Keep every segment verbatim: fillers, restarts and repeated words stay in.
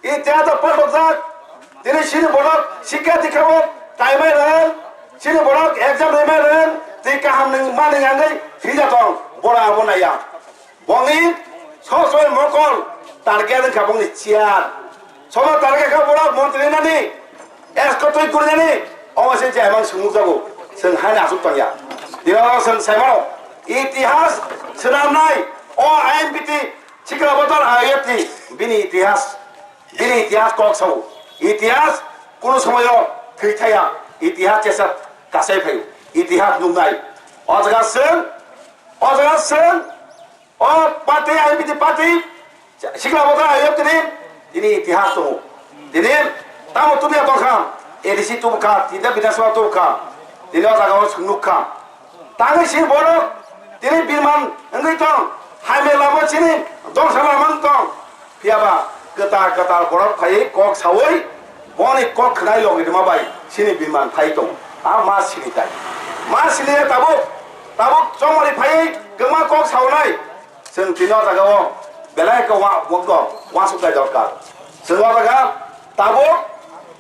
Itihas paltokjak. Tini chini borok sikha dikha o kaimai rang, chini borok exam rimai rang, tei kaham ni manwi yangwi thwija tong, borok abo naiya. Bongni sob somoi mokol target wngkha bongni chair. Sobo target kha borok montri nani, esko twi guri nani, omo se je emang sumuk jago, chwng haino asuk tongya. Dino chwng saimano, itihas swnamnai, o I M P T, Sikla Botor I F T, bini itihas, bini itihas kok sao. Itihas kunu somoyo thwi thaya, itihas chesa kasai phaio, itihas nuknai. O jaga chwng, o jaga chwng, o party, I M P T party, Sikla Botor I F T ni, tini itihas tongo. Tini tamo tubuya tongkha, A D C tubukha, tinta Bidhan Sabha tubukha, tini o jaga o chwng nukha. Tangwi si borok tini birman wngwi tong, hamya lama chini dongsa lama wng tong. Phiyaba kwtal kwtal borok phaiwi kok sawi boni kok khwnai logi rwma bai chini birman phai tong. A ma sini tai. Ma sini tabuk, tabuk chongmani phaiwi kwma kok sawnai. Chwng tini o jaga o belai khe wa-, wa-, wansuknai dorkar. Chwng o jaga tabuk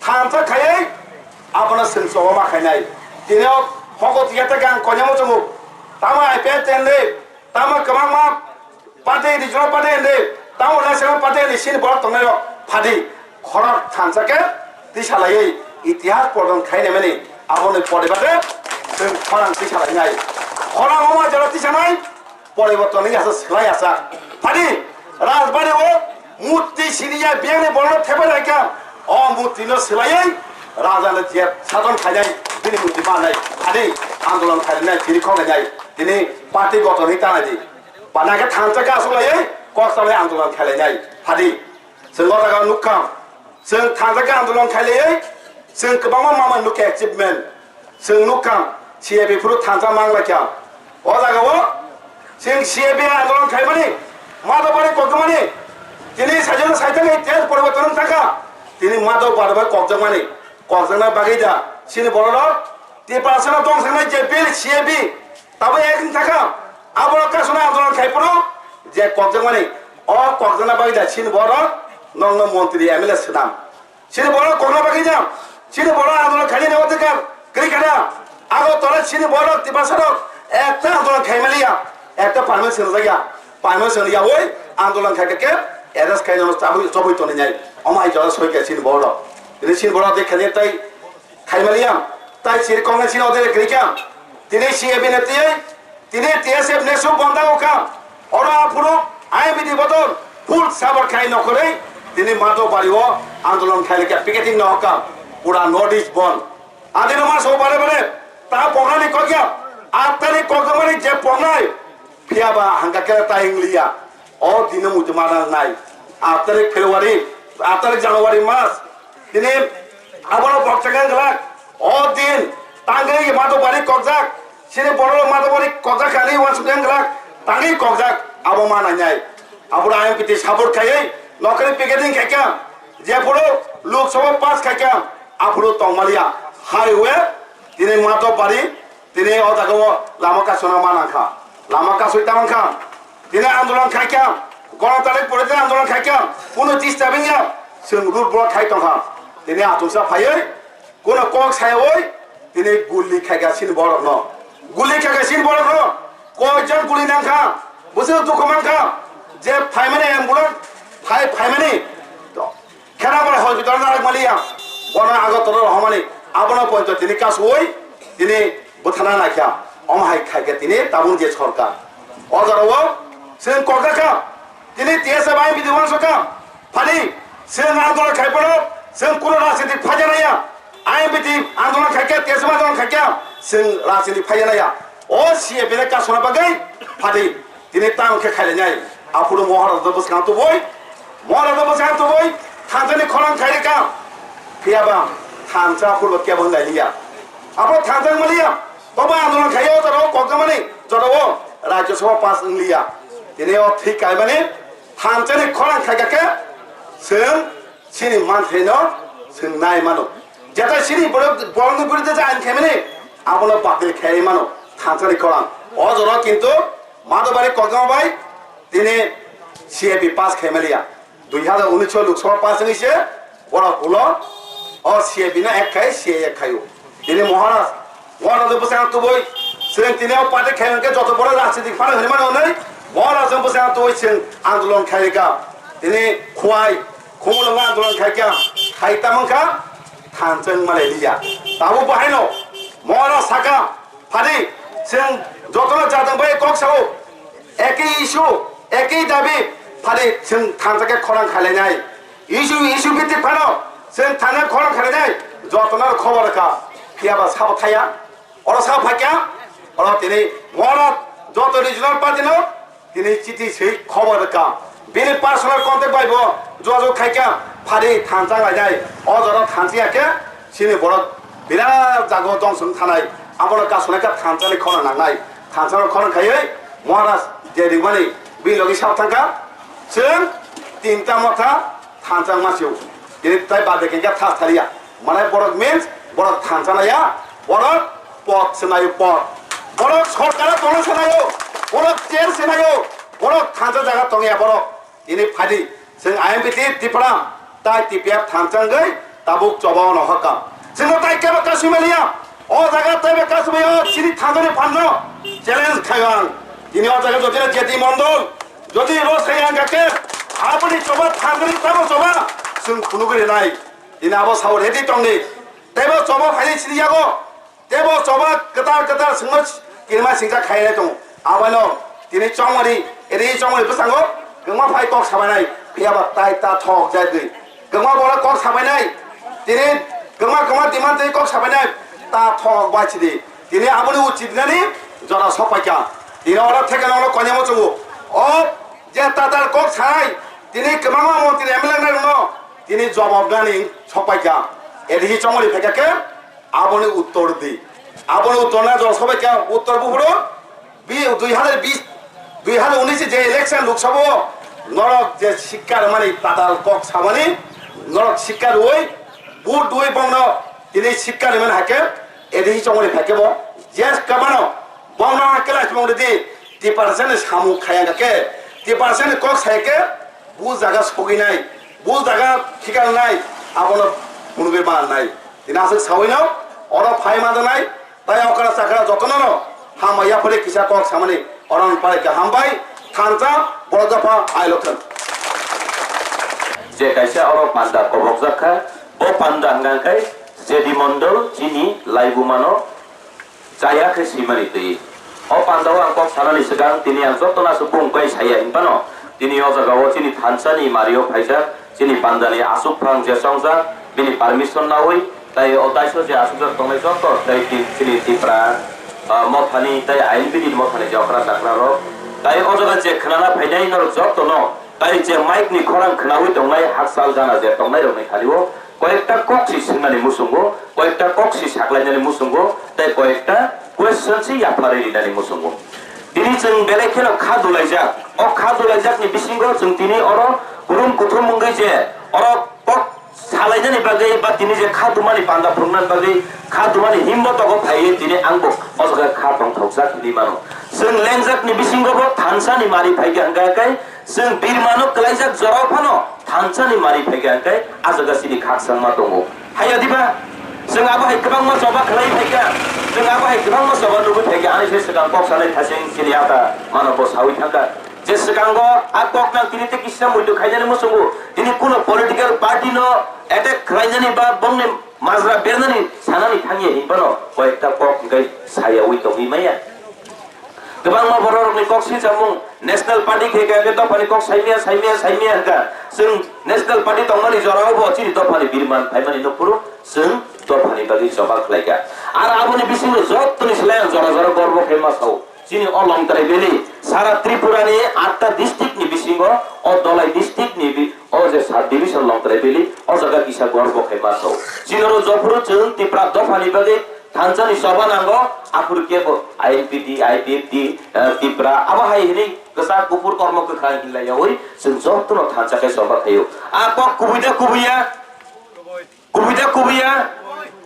thansa khaiwi abono chwng choba ma khainai. Tini o hoko tiya ta gang konyamo chwngo. Tamo I P F T ni, tamo kwbangma party, regional party ni, tamo national party ni sini borok tongnai rok phadi. Khorang thansa khe tisa laiwi itihas pordon khainai mani aboni pore bade chwng khorang tisa lainai. Khorang omo jora tisa nai. Poriborton wngya sa, swlai ya sa. Phadi, Rajbari o murti siriya biyangni borokno thepai laikha. O murti no swlaiwi raja no je saton khainai, bini murti manai. Phadi, andolon khainai, chiri khongnai. Tini party goton ni tanai di. Bana khe thansa khe aswk laiwi, kok salai andolon khainai. Phadi, chwng o jaga nukha. Chwng thansa khe andolon khailaiwi, chwng kwbangma mama nukha achievement. Chwng nukha, C A B phuru thansa manglaikha. O jagao chwng C A B andolon khaimani, Madhobari kokjakmani, tini sajwkno saithangwi tei poriborton wng thangkha. Tini Madhobari bai kokjakmani, kokjakna bagwi da chini bororok Tiprasano tongthoknai je bill C A B, tabuk ek wng thangkha. Aborok kasuna andolon khai phuru je kokjakmani, o kokjakna bagwi da chini borok nokno montri M L A swnam. Chini borok kokna bagwi da, chini borok andolon khainani odhikar kwrwi kha da. Agartala chini borok Tiprasa rok ekta andolon khai maliya, ekta permission rwjakya, permission yawi andolon khai khe arrest khai nono chabwi chobwi tonwi nai. Omo hai jora soi khe chini borok. Tini chini borok de khainai tai khai maliya, tai chiri kokna chini odhikar kwrwi kha. Tini C A B ni twi Tini T S F nesu bonda ukha, oro aphuru I M P T bodol full sabar khai nokhorwi tini Madhobari o andolon khai lekha picketing no hoka pura North East bon. Adino ma so bare bare ta poknani kokya, attani kokmani je poknai, phiyaba hangka khe ta hingliya. O dino muitu mana nai. Aat tarik February, aat tarik January mas. Tini abono bokchang glak. O din tangwi Madhobari kokjak. Sini borok Madhobari kokjak kali wansuk yang glak. Tangwi kokjak abo mana nai. Abura I M P T support khaiwi nokni picketing khaikha. Jephuru Lok Sabha pass khaikha. Aphuru tongmaliya. Highway tini Madhobari Tini o jaga o lama kasuna manang kha, lama kasui tamang kha. Tini andolon khai kha, Gonotari pore tini andolon khai kha, kuno chista bingya, chwng road block khai tong kha. Tini achuksa phaiwi, kuno kok sayoi, tini guli khai kha sini borok no, guli khai kha sini borok no, koi jon guli nang kha, bwswk dukhu man kha, je phaimani ambulance, phai phaimani. Khenabara hospital narak maliya, bono Agartala rohormani, abono poito tini kasui, tini bwthana naikha, omo hai khaikhe tini tabuk je sorkar. O jorao chwng kokjakha, tini T S F I M P T uansukha, phani chwng andolon khaiphano chwng kuno rajniti phajanaya, I M P T andolon khaikhe, T S F andolon khaikhe chwng rajniti phajanaya. O C A B ni kasuna bagwi phadi. Tini tamo khe khailainai, aphuru Maharaj no bwskang tubui, Maharaj no bwskang tubui, thansa ni khorang khai rikha. Phiyaba thansa aphuru kebo hinlai liya. Abo thansa wng maliya, tobo andolon khai o jorao kokjakmani, jorao Rajya Sabha pass wng liya. Tini o thik kaimani thansa ni khorang khai kha khe chwng Chini manthai no chwng nai mano. Jeta chini borok, borokni biruddhe je ain khaimani, abono batil khai mano, thansani khorang. O jora kintu Madhobari kokjama bai tini C A B pass khai maliya. Dui hazar unis Lok Sabha pass wngwi se borok ulo o C A B no ek khai, C A A ek khai o. Tini Maharaj, Maharaj bwsang tubui, chwng tini o party khai hwnkhe joto borok rajnitik phano hwnwi mano hwnwi Maharaj bwsang tubui chwng andolon khai rwkha. Tini Khwai, Khumulwngo andolon khai kha, khai tamo wngkha thansa wng manai liya. Tabuk bo haino Maharaj sakha, phadi chwng jotono jatong bai kok sao, ekhi issue, ekhi dabi, phadi chwng thansa khe khorang khailai nai. Issue, issue bhitik phano chwng thana khorang khainai jotono khobor kha. Phiya ba sabo thaya, oro sabo phaikya, oro tini oro joto regional party no tini chiti swi khobor kha. Bini personal contact bai bo jogajog khaikya, phari thansa lainai, o jora thansa ya khe chini borok birat jago tong sung thanai, abono kasonai kha thansa ni khorang nangnai, thansa no khorang khaiwi Maharaj je rimani bini logi sabo thangkha, chwng tinta motha thansa wngma sio. Tini tai bade kengkha thas thaliya. Manai borok means borok thansa naiya, borok pot se naio pot. Borok sorkar tongna se naio, borok chair se naio, borok thansa jaga tongya borok. Tini phadi, chwng I M P T Tripura, tai T P F thansa wngwi tabuk choba ono hakam. Chwngno tai kebo kasui maliya. O jaga taibo kasumai o chini thansa ni phanno challenge khaio ang. Tini o jaga jodi J D Mondol, jodi rosai ang kake, aboni choba thansa ni tabo choba, chwng phunugwi rinai. Tini abo sao ready tongni. Tebo choba phaini chini yago. Tebo choba kwtal kwtal singmo kirma singcha khainai tongo. Abono tini chongmani, eri chongmani bwskango kwma phai kok sabainai. Phiyaba tai ta thok jagwi. Kwma bola kok sabainai. Tini kwma kwma demand twi kok sabainai. Ta thok bai chidi. Tini aboni uchit nani jora sokpaikha. Tini oro theke nokno koinemo chungo. O je tatal kok sanai. Tini kwbangma montri M L A rokno tini jobab nani sokpaikha. Eri chongmani phaikha khe aboni uttor di. Aboni uttor na jora sokpaikha. Uttor buphuru Bi-, dui hazar bis, dui hazar unis je election Lok Sabha o norok je sikka rwmani tatal kok samani norok sikka rwui vote rwui bongno tini sikka rwmani hakhe A D C chongmani phaikhe bo je kamano bongno hakhe laismung rwdi tiparsa ni samung khaya khe tiparsa ni kok saya khe bu jaga soginai bu jaga khikalnai abono phunugwi mannai tini aswk sawino oro phai manjaknai. Tai okra chakra jotono no hambai yaphari kisa kok samani oron pare khe hambai thansa borok dopha ailokthon. Je kaisa oro panda kobokjak kha, bo panda hwnkha khe J D Mondol chini laibumano chaya khe swimani twi. O panda o ang kok sanani swkang tini ang jotono aswk bung bai saya hinphano tini o jaga o chini thansa ni mari o phaijak. Chini pandani aswk phang je chongjak, bini permission naui, tai o taiso je aswkjak tongnai joto, tai ti-, chini Tipra, ah, mothani, tai I N P T ni mothani je okra chakra rok, tai o jaga je khwnana phainai norok jotono, tai je mic ni khorang khwnaui tongnai, hakchal gana je tongnai rokni thani o, koyekta kok si swngnani muchungo, koyekta kok si saklainani muchungo, tai koyekta question si yapharwi rinani muchungo. Tini chwng belai kheno kha dulaijak. O kha dulaijakni bisingo chwng tini oro kurum kuthum wngwi je oro kok salainani bagwi ba tini je kha dumani panda phunuknani bagwi kha dumani himbo togo phaiwi tini angbo o jaga kha tongthokjak hinwi mano. Chwng lengjakni bisingo bo thansani mari phaikha hwnkha khe chwng birmano kwlaijak jorao phano thansani mari phaikha hwnkhe a jaga chini khakchangma tongo. Haiya diba? Chwng abo hai kwbangma choba khlai phaikha, chwng abo hai kwbangma choba nugwi phaikha, ani se swkang kok sanai thasing chini ata mano bo saui thangkha. Je swkango a kok nang tini tei kisa muitu khainani muchungo, tini kuno political party no attack khlainani ba bongni majra bernani sanani thangya hinphano koyekta kok hwnkhe sayaui tongwi maya. Kwbangma bororokni kok silsamung, National Party khe khe dophani kok saimaya, saimaya, saimaya hwnkha. Chwng National Party tongmani jorao bo chini dophani birman phaimani nukphuru chwng dophani bagwi choba khlaikha. Aro aboni bisingo jottoni slai ang jora jora gorbo khe ma sao. Chini o Longtrai Valley, sara Tripura ni atta district ni bisingo o Dhalai district ni bi-, o je sub division Longtrai Valley, o jaga kisa gorbo khe ma sao. Chini oro jophuru chwng Tipra dophani bagwi Thansani choba nango, aphuru kebo I N P T, I P F T, eh, Tipra, abo hai hwnwi kwchak kuphur kormo kwkhwrang hinlaiyaui chwng jotono thansa khe choba khaio. A kok kubui da kubui ya? Kubui da kubui ya?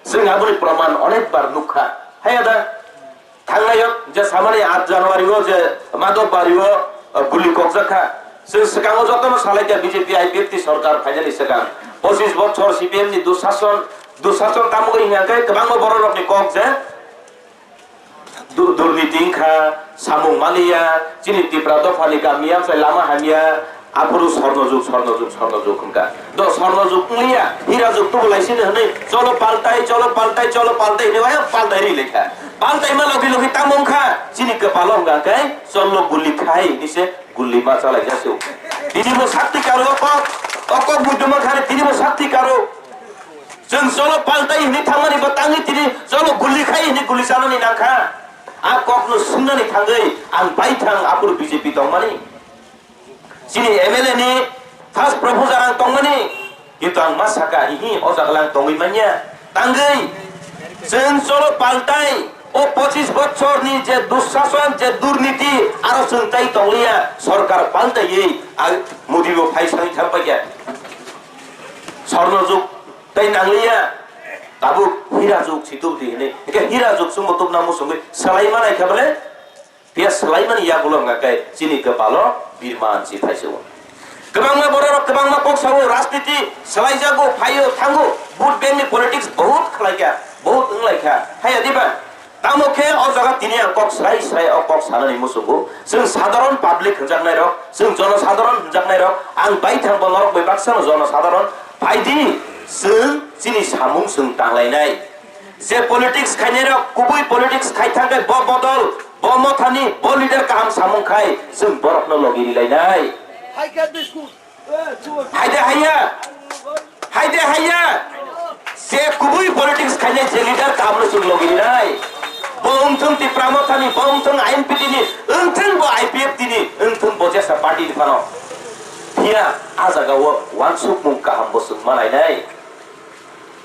Chwng aboni proman onek bar nukha. Haiya da? Thangnaio je samani aat January o je Madhobari o, eh, guli kokjak kha. Chwng swkango jotono salaikha B J P I P F T sorkar phainani swkang pochis bochor C P M ni dusason, dusason tamo wngya khe kwbangma bororokni kok je du-, durniti wngkha, samung maliya, chini Tipra dophani kami amchai lama hamya, aphuru sorno jug, sorno jug, sorno jug wngkha. Do sorno jug wngliya, hira jug tubu laisini hwnwi, "Cholo paltai, cholo paltai, cholo paltai," hwnwi waya paltai ri lekha. Paltaima logi logi tamo wngkha, chini kwpalo wngkha khe, "Cholo guli khai," hinwi se guli ma chalai jasio. Tini bo sakti karo o kok, o kok buddhima khani tini bo sakti karo. Chwng cholo paltai hinwi thangmani bo tangwi tini cholo guli khai hinwi guli chanani nangkha. A kokno swngnani thangwi ang baithang aphuru B J P tongmani. Chini M L A ni first proposal ang tongmani. Kintu ang ma saka, ihi, o jaga lang tongwi manya. Tangwi, chwng cholo paltai, o pochis bochorni je dusason, je durniti, aro chwng tai tongliya, sorkar paltaiwi, ang Modi bo phai sani thang paikha. Sorno jug tai nangliya, tabuk hira jug si tubdi hinwi. Hingke hira jug chwngbo tubna muchungwi swlai manai kha bole, Phiya swlaimani yagulo wngkha khe chini kwpalo birman si phaisio. Kwbangma bororok kwbangma kok sao, rajniti swlaijago, phaio, thango, vote bank ni politics bahut khlaikha, bahut wnglaikha, haiya diba? Tamo khe o jaga tini ang kok swrai swrai o kok sanani muchungo, chwng sadharon public hwnjaknairok, chwng jonosadharon hwnjaknairok, ang baithang bo norok bai baksano jonosadharon, phaidi chwng chini samung chwng tanglainai. Je politics khainairok kubui politics khai thangkhe bo bodol, bo mothani, bo leader kaham samung khai chwng borokno logi rilainai. Haide haiya, haide haiya. Je kubui politics khainai je leader kahamno chwng logi rinai. Bo wngthung Tipra mothani, bo wngthung I N P T ni, wngthung bo I P F T ni, wngthung bo jesa party ni phano. Phiya a jagao wansukmung kaham bo chwng manainai.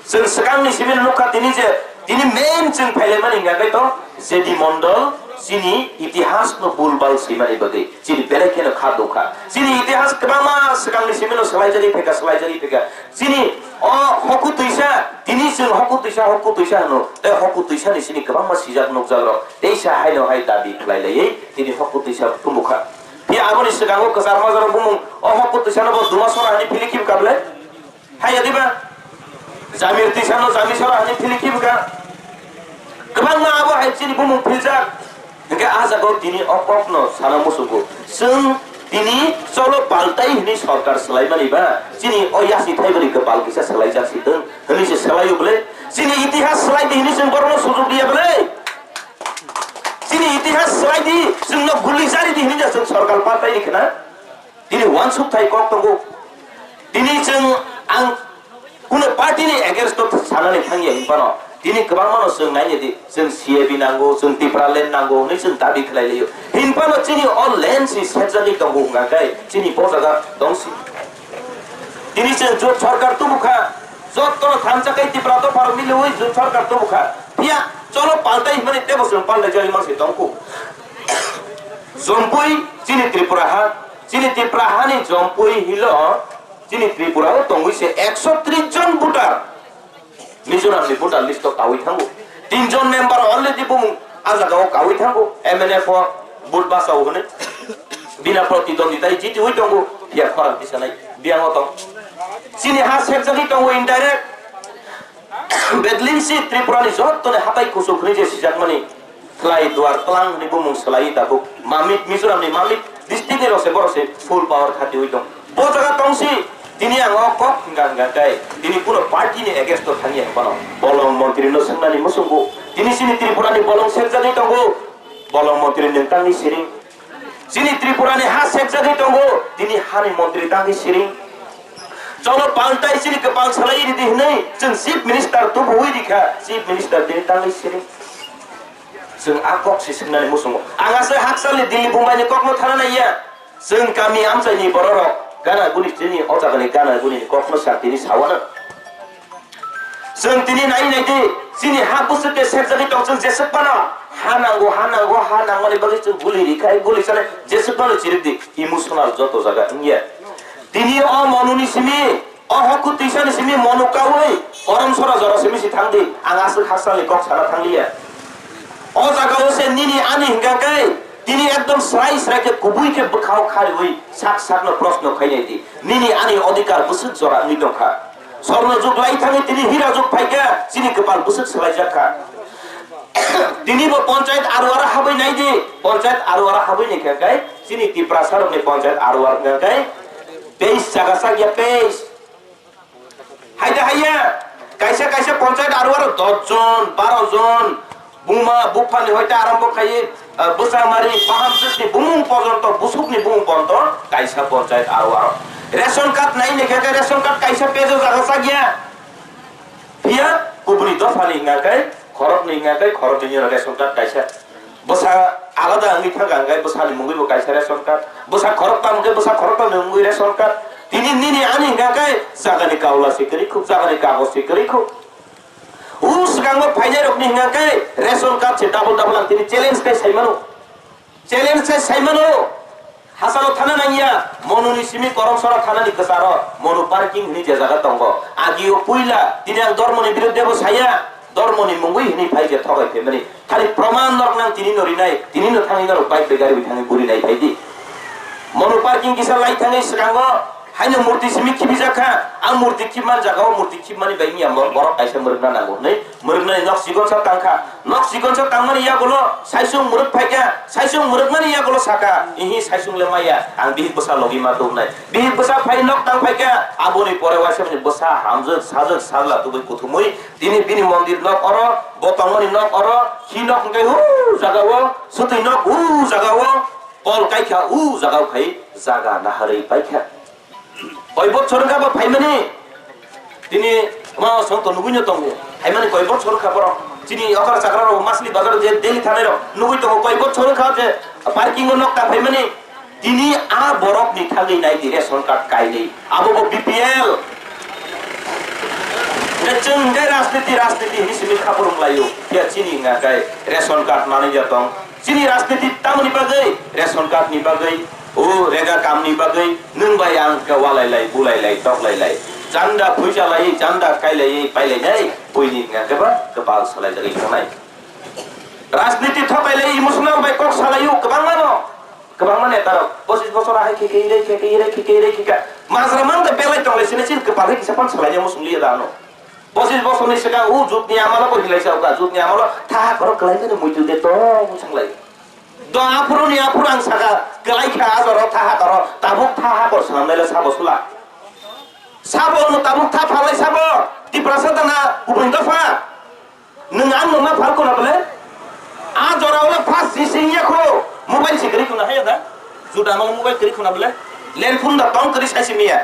Chwng swkangni simi nukha tini je, tini main chwng phailaimani hingkha khe to J D Mondol chini itihasno bulbal swimani bagwi chini belai kheno kha dukha. Chini itihas kwbangma swkangni simino swlaijagwi phaikha, swlaijagwi phaikha. Chini o hoku twisa, tini chwng hoku twisa, hoku twisa hwno, tei hoku twisani chini kwbangma sijak nukjakrok teisa haino hai dabi khlai laiwi tini hoku twisa thumukha. Phiya aboni swkango kwchar majaro bumung o hoku twisano bo Duma Sora hwnwi philikhibkha bwle? Haiya diba? Jamir twisano Jami Sora hwnwi philikhibkha. Kwbangma abo hai chini bumung philjak. Hingke ah jagao tini o kokno sana muchungo. Chwng tini cholo paltai hwnwi sorkar swlaimani ba chini o yasi thaibari kwpal kisa swlaijak si tong hwnwi se swlaio bwle? Chini itihas swlaidi hwnwi chwng borokno sujuk diya bwle? Chini itihas swlaidi, chwngno guli charidi hwnwi ja chwng sorkar paltaini khna? Tini wansuk thai kok tongo. Tini chwng ang kuno party ni against o sanani thangya hinphano. Tini kwbangmano chwng nainedi, chwng C A B nango, chwng Tipraland nango hwnwi chwng dabi khlai laio. Hinphano chini o land si sekjagwi tongo hwnka khe chini bo jaga tongsi. Tini chwng jot sorkar tubukha, jottono thansa kai Tipra dopharok miliwi jot sorkar tubukha. Phiya cholo paltai hwnmani tebo chwng paltai jagwi mangsi tongkuk. Jompui chini Tripura ha, chini Tripura hani Jompui hilo, chini Tripura o tongwi se ekso tris jon voter Mizoram ni voter list o kawi thango. Tin jon member already bumung a jaga o kawi thango, M N F o vote bachao hwnwi. Bina protidwandita jitiwi tongo, phiya khorang tisanai biyang o tong. Chini ha sekjagwi tongo indirect. Bedlin si Tripura ni jottoni hatai kuchuk hwnwi je sijakmani. Khlai duar tlang hwnwi bumung swlaiwi tabuk. Mamit, Mizoram ni Mamit district ni rokse borokse full power khatiwi tong. Bo jaga tongsi tini ang o kok hwnka hwnka khe tini kuno party ni against o thangya hinphano bolong montri no swngnani muchungo. Tini chini Tripura ni bolong sekjagwi tongo. Bolong montri nwng tangwi siring. Chini Tripura ni ha sekjagwi tongo. Tini hani montri tangwi siring. Cholo paltai chini kwpal salai ridi hwnwi chwng chief minister tubuwi rikha. Chief minister tini tangwi siring. Chwng a kok se swngnani muchungo. Ang aswk hakchalni Delhi Bombai ni kokno thana naiya. Chwng kami amchaini bororok gana guni chini o jagani gana guni ni kokno sa tini sawano. Chwng tini nai nai di, chini ha bwswk de serjagwi tong chwng jeswk phano. Ha nango, ha nango, ha nangmani bagwi chwng guli rikhai, guli sanai jeswk phano chirik di. Emotional joto jaga wngya. Tini o monuni simi O hoku twisani simi monu kaui, korom sora jora simi si thangdi, ang aswk hakchalni kok sana thangliya. O jagao se nini ani hingka khe, Tini ekdom srai srai khe kubui khe bwkhao khariui sak sakno proshno khainai di. Nini ani odhikar bwswk jora wngwi tongkha. Sorno jug lai thangwi tini hira jug phaikha, chini kwpal bwswk swlaijak kha. Tini bo panchayat aruara habwi nai di. Panchayat aruara habwi ni khe kai chini Tiprasa rokni panchayat aruar wngkha kai teis jaga sakya teis. Haida haiya, kaisa kaisa panchayat aro aro dos jon, baro jon, buma, buphani hoite arambo khai, ah, bwsa mari, baham jwkni bumung porjonto, busukni bumung porjonto, kaisa panchayat aro aro. Ration card nai ni khe ration card kaisa page o jaga chakya. Phiya kubuni dophani hingka khe, khoroknwi hingka khe, khoroknwi ni ration card kaisa. Bwsa alada wngwi thangkha, hwnkhe bwsani mungwibo kaisa ration card. Bwsa khoroktam hwnkhe bwsa khoroktamni mungwi ration card. Tini nini ani hwnkha khe jagani kaula se kwrwi khuk, jagani kagoj se kwrwi khuk. O swkango phainairokni hwnkha khe ration card se double double ang tini challenge khe sai mano. Challenge khe sai mano. Hasalo thana nangya, Monuni simi Koromsora thanani kwcharo, Monu parking hwnwi je jaga tongo. Agio puila, tini ang dormoni biruddhe bo saya, dormoni mungwi hwnwi phai je thogai phaimani. Thani proman norok nang tini no rinai, tini no thangwi norok bike bai gari bai thangwi buri nai phai di. Monu parking kisa lai thangwi swkango, haino murti simi khibijak kha, ang murti khibman jaga o murti khibmani bai wngya mo-, borok kaisa mwrwkna nango hwnwi. Mwrwknani nok chikonsa tangkha. Nok chikonsa tangmani yagulo saisung mwrwk phaikha. Saisung mwrwkmani yagulo sakha, "Ihi, saisung le maya, ang bihik bwsa logi ma tubunai." Bihik bwsa phai nok tang phaikha. Aboni pore waisa bini bwsa hamjwk, sajwk, sajla tubui kuthumui tini bini mondir nok oro, bo tongmani nok oro, hi nok hwnkhe hu jaga o, swtwi nok hu jaga o, kol kaikha hu jaga o khai jaga naharwi paikha. Koi bosor wngkha bo phaimani? Tini ma song to nugui no tongo. Phaimani koi bosor wngkha borok? Chini okra chakra rok masli bazar je daily thanai rok nugui tongo koi bosor wngkha je parking o nok ta phaimani? Tini a borok ni thangwi nai di ration card kainwi. Abo bo B P L. Nge chwng nge rajniti, rajniti hini simi khaburung laio. Ya chini nga kai ration card manwi ya tong. Chini rajniti tamoni bagwi, ration card ni bagwi, o rega kam ni bagwi, nwng bai ang khe walai lai, bulai lai, tok lai lai. Chanda phuisa lai, chanda kai lai, pai lai nai, buini hwnka khe ba kwpal salai jagwi thangnai. Rajniti thokai lai, emotional bai kok salai o, kwbangma no, kwbangma neta rok, pochis bosor ahai khe khe, irei khe khe, irei khe khe, irei khe khe. Majra mang da belai tong lai sini, chini kwpal hai kisa pan salai ya, musung liya da ano. Pochis bosorni swkang o jutni amalo bo hinlai sa uka, jutni amalo tha khoro kwlai mani muitu de tong sanglai. Do aphuruni aphuru ang saka kwlai kha ajoro tha hakoro tabuk tha hakor swnamnai le sabo sula. Sabo no tabuk tha phalai sabo Tiprasa dana kubun dopha. Nwng ang no ma phal kona bole? A jora o first G sing ya kho mobile si kwrwi khuna hai da. Juda amalo mobile kwrwi khuna bole? Land phone da tong kwrwi sai si miya.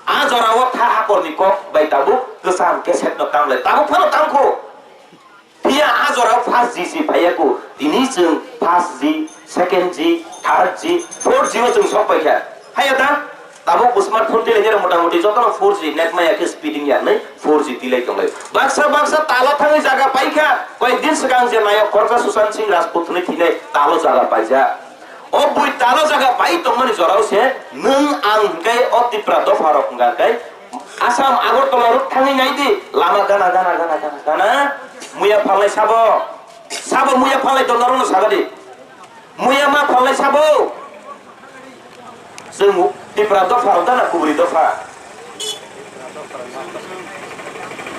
A jora o tha hakorni kok bai tabuk kwcham keset no tamlai, tabuk phano tamkho. Phiya a jora o first G si phaiya kho, tini chwng first G, second G, third G, fourth G o chwng sok paikha. Haiya da? Tabuk bo smartphone twi lai mota moti jotono four G net maya khe speeding ya hwnwi four G twi lai tonglai. Baksa baksa talo thangwi jaga paikha, koyek din swkang je nayok khoroksa Sushant Singh Rajput hwnwi thinai talo jaga paijak. O bui talo jaga pai tongmani jorao se nwng ang hwnkhe o Tipra dopha rok hwnkha khe Assam Agartala road thangwi nai di, lama gana gana gana gana gana muya phalnai sabo, sabo muya phalnai dona rokno saga di, muya ma phalnai sabo. Chwng Tipra dopha rok gana kubri dopha.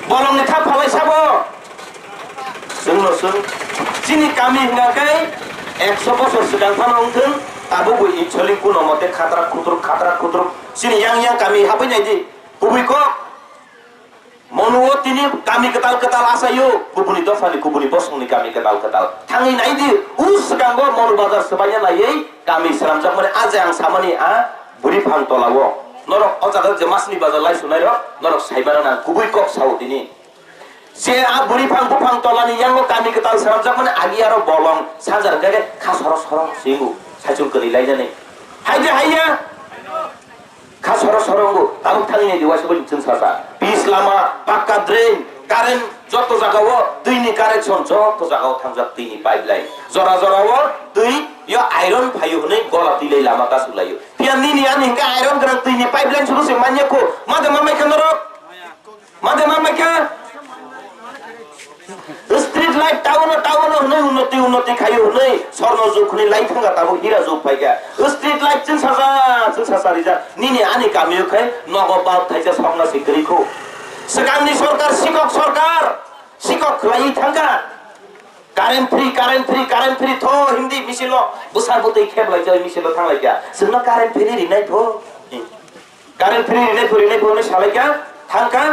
Bolongni thap phalai sabo. Chwngno chwng chini kami hwnka khe ekso bosor swkang phano wngthwng, tabukbo insoling kuno mote khatrak khutruk khatrak khutruk chini yang yang kami habwi nai di. Kubui kok. Monuo tini kami kwtal kwtal achaio, kubuni dophani, kubuni bosongni kami kwtal kwtal. Thangwi nai di, o swkango Monu bazar swbaina naiwi kami swnamjakmani, a je ang samani a bwrwi phang tolao. Norok o jaga je masni bazar lai sunairok, norok saimano nang kubui kok sao tini. Je a bwrwi phang buphang tolani yango kami kwtal swnamjakmani agi aro bolong sajar khe kha soro soro singo saichung kwrwi lainani. Hai je haiya. Kha soro soro wngo, tabuk thangwi nai di, waisa bai chwng sasa. Pis lama, pakka drain, current, joto jagao twi ni connection, joto jagao thangjak twi ni pipeline. Jora jora o twi yo iron phaio hwnwi gola twi lai lama kasuk laio. Phiya nini ani hwnkhe iron gwnang twi ni pipeline suru se manya kho, ma de ma mai khe norok? Ma de ma mai khe? Street light town o, town o hwnwi Unnoti, unnoti khaio hwnwi sorno jug hwnwi lai thangkha, tabuk hira jug phaikha. Street light chwng sacha, chwng sacha rijak. Nini ani kamio khai nogo bulb thaisa sokna se kwrwi kho. Swkangni sorkar, sikok sorkar, sikok khlaiwi thangkha. Current free, current free, current free tho hindi misil-o bwsa bwtwi kheblai jai misil-o thanglaikha. Chwngno current free rinai tho. Current free rinai pho, rinai pho hwnwi salaikha, thangkha,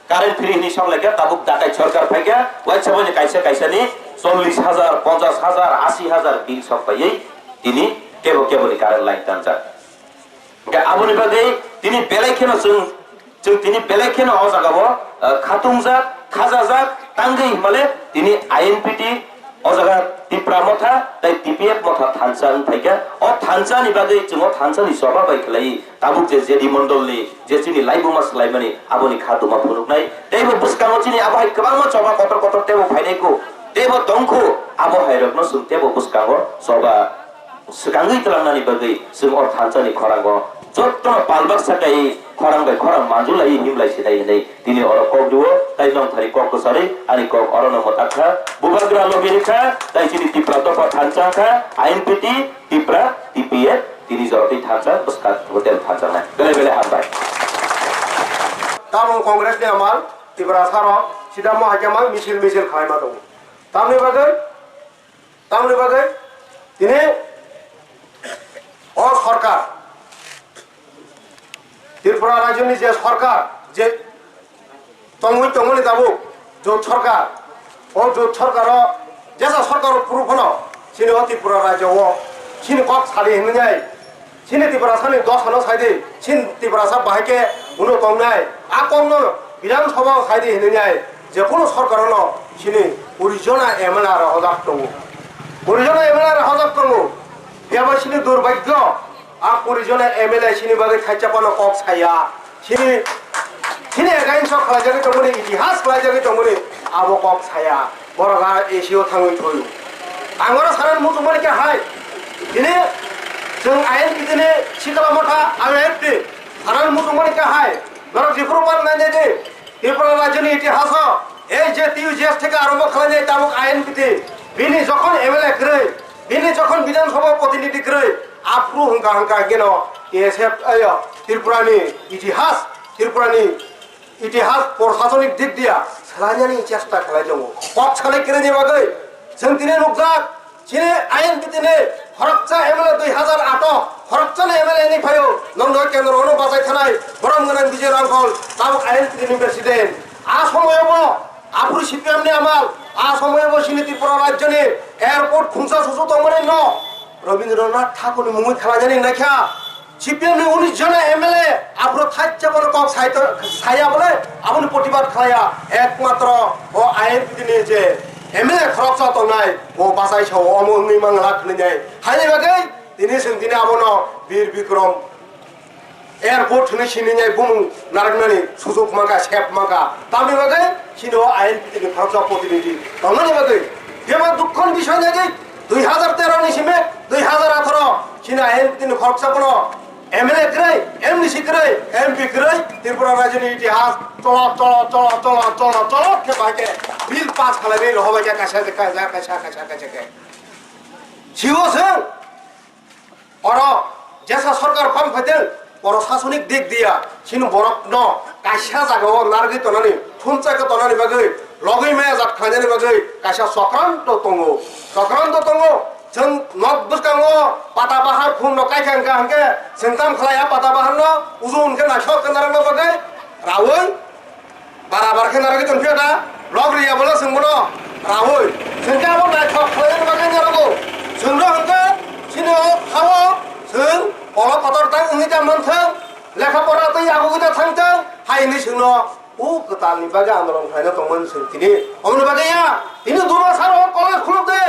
current free hwnwi songlaikha, tabuk dakai sorkar phaikha, waisa boni kaisa kaisa ni chollish hajar, ponchash hajar, ashi hajar bill sok paiwi tini kebo kebo ni current line tanjak. Hwnkhe aboni bagwi tini belai kheno chwng, chwng tini belai kheno o jaga o, ah, khatungjak, khajajak, tangwi hinmale tini I N P T O jaga Tipra motha tei T P F motha thansa wng phaikha. O thansa ni bagwi chwng o thansa ni choba bai khlai tabuk je J D mondol ni je chini laibuma swlaimani aboni kha tuma phunuknai. Tei bo bwskango chini abo hai kwbangma choba kotor kotor teibo phainai kho. Teibo tong kho abo hai rokno chwng teibo bwskango choba swkangwi twlangnani bagwi chwng o thansa ni khorang o jotto palbak sakai khorang bai khorang manjulai himlai sinai hinwi. Tini oro kok rwo, tai nongthari kok kwcharwi ani kok orono mwtak kha. Bubagra logi rikha, tai chini Tipra dopha thansa kha, I N P T, Tipra, T P F, tini jorotwi thansa, bwskang hotel thansa nai. Belai belai hambai. Tamo Congress ni amal, Tipra sarok, sida mo hakhe mang misil misil khlaima tongo. Tamni bagwi, tamni bagwi, tini o sorkar, Tripura rajyoni je sorkar, je tongwi tongmani tabuk jot sorkar, o jot sorkaro jesa sorkaro phuru phano chini o Tripura rajyo o chini kok sadi hinwi nai, chini Tiprasani dosa no saidi, chini Tiprasa bahai khe uno tongnai, a kokno Bidhan Sabha o saidi hinwi nai, je kunu sorkar no chini kuri jona M L A rohojak tongo, kuri jona M L A rohojak tongo, phiya bo chini durbhagyo, a kuri jona M L A chini bagwi thaisa phano kok saya. Chini, chini against o khlaijagwi tongmani, itihas khlaijagwi tongmani, abo kok saya. Borok a A C o thangwi thoi. Ang oro sanani muchungmani khe hai. Tini chwng I N P T ni sikla motha, I N P T. Sanani muchungmani khe hai. Norok jephuru pan nai nai di. Tripura rajyoni itihaso ei je T U J S theke arombo khlainai tabuk I N P T. Bini jokhon M L A kwrwi, bini jokhon Bidhan Sabha protinidhi kwrwi, aphuru hwnkha hwnkha hwnkhe no T S F, ayo, Tripurani itihas, Tripurani itihas prosasonik dik diya swlainani chesta khlai tongo. Kok salai kwrwini bagwi chwng tini nukjak, chini I N P T ni khoroksa M L A dui hazar ato, khoroksa ni M L A ni phaio, nongno kendro ono bachai thanai, borom gwnang Bijay Rangkhol, tabuk I N P T ni president. A somoyo bo aphuru C P M ni amal, a somoyo bo chini Tripura rajyoni airport khungsa susu tongmani no Rabindranath Thakur ni mungwi khlainani naikha. C P M ni unis jona M L A aphuru thaisa bono kok saito, saya bole aboni protibad khlaiya, ekmatro o I N P T ni je M L A khoroksa tongnai bo bachai sao omo wngwi mangla khwnwi nai. Haini bagwi tini chwng tini abono Bir Bikrom Airport hwnwi sini nai bumung narwknani sujuk mankha, sep mankha. Tamni bagwi sini o I N P T ni khoroksa protinidhi tongmani bagwi. Jeba dukkhoni bisoi nai di, dui hazar tero ni simi dui hazar atharo sini I N P T ni khoroksa bono M L A kwrwi, M D C kwrwi, M P kwrwi, Tripura rajyoni itihas cholo, cholo, cholo khe bai khe bill pass khlaiwi rohobai khe kaisa, kaisa, kaisa, kaisa, kaisa khe. Sio chwng Oro jesa sorkar phang phaiteng, oro sasonik dik diya, chini borokno kaisa jagao narwgwi tonani, thumchai khe tonani bagwi, logwi maya jat khlainani bagwi kaisa chokranto tongo. Chokranto tongo, chwng nok bwskango pata bahar khumno kaikha hwnkha hwnkhe, chwng tam khlaiya pata baharno, uju hwnkhe naisok khe narwkna bagwi, raui Barabar khe narwgwi tongphiya da, log riya bono chwng bono raui. Chwng khe abo naithok khlainani bagwi narwgo. Chwngno hwnkhe chini o thao chwng kolo kotor tang wngwi ta manthwng, lekha pora twi yagugwi ta thangthwng, hai hwnwi chwngno o kwtalni bagwi andolon khlaina tongmani chwng tini. Omoni bagwi ya, tini Duma saro college khuluk de,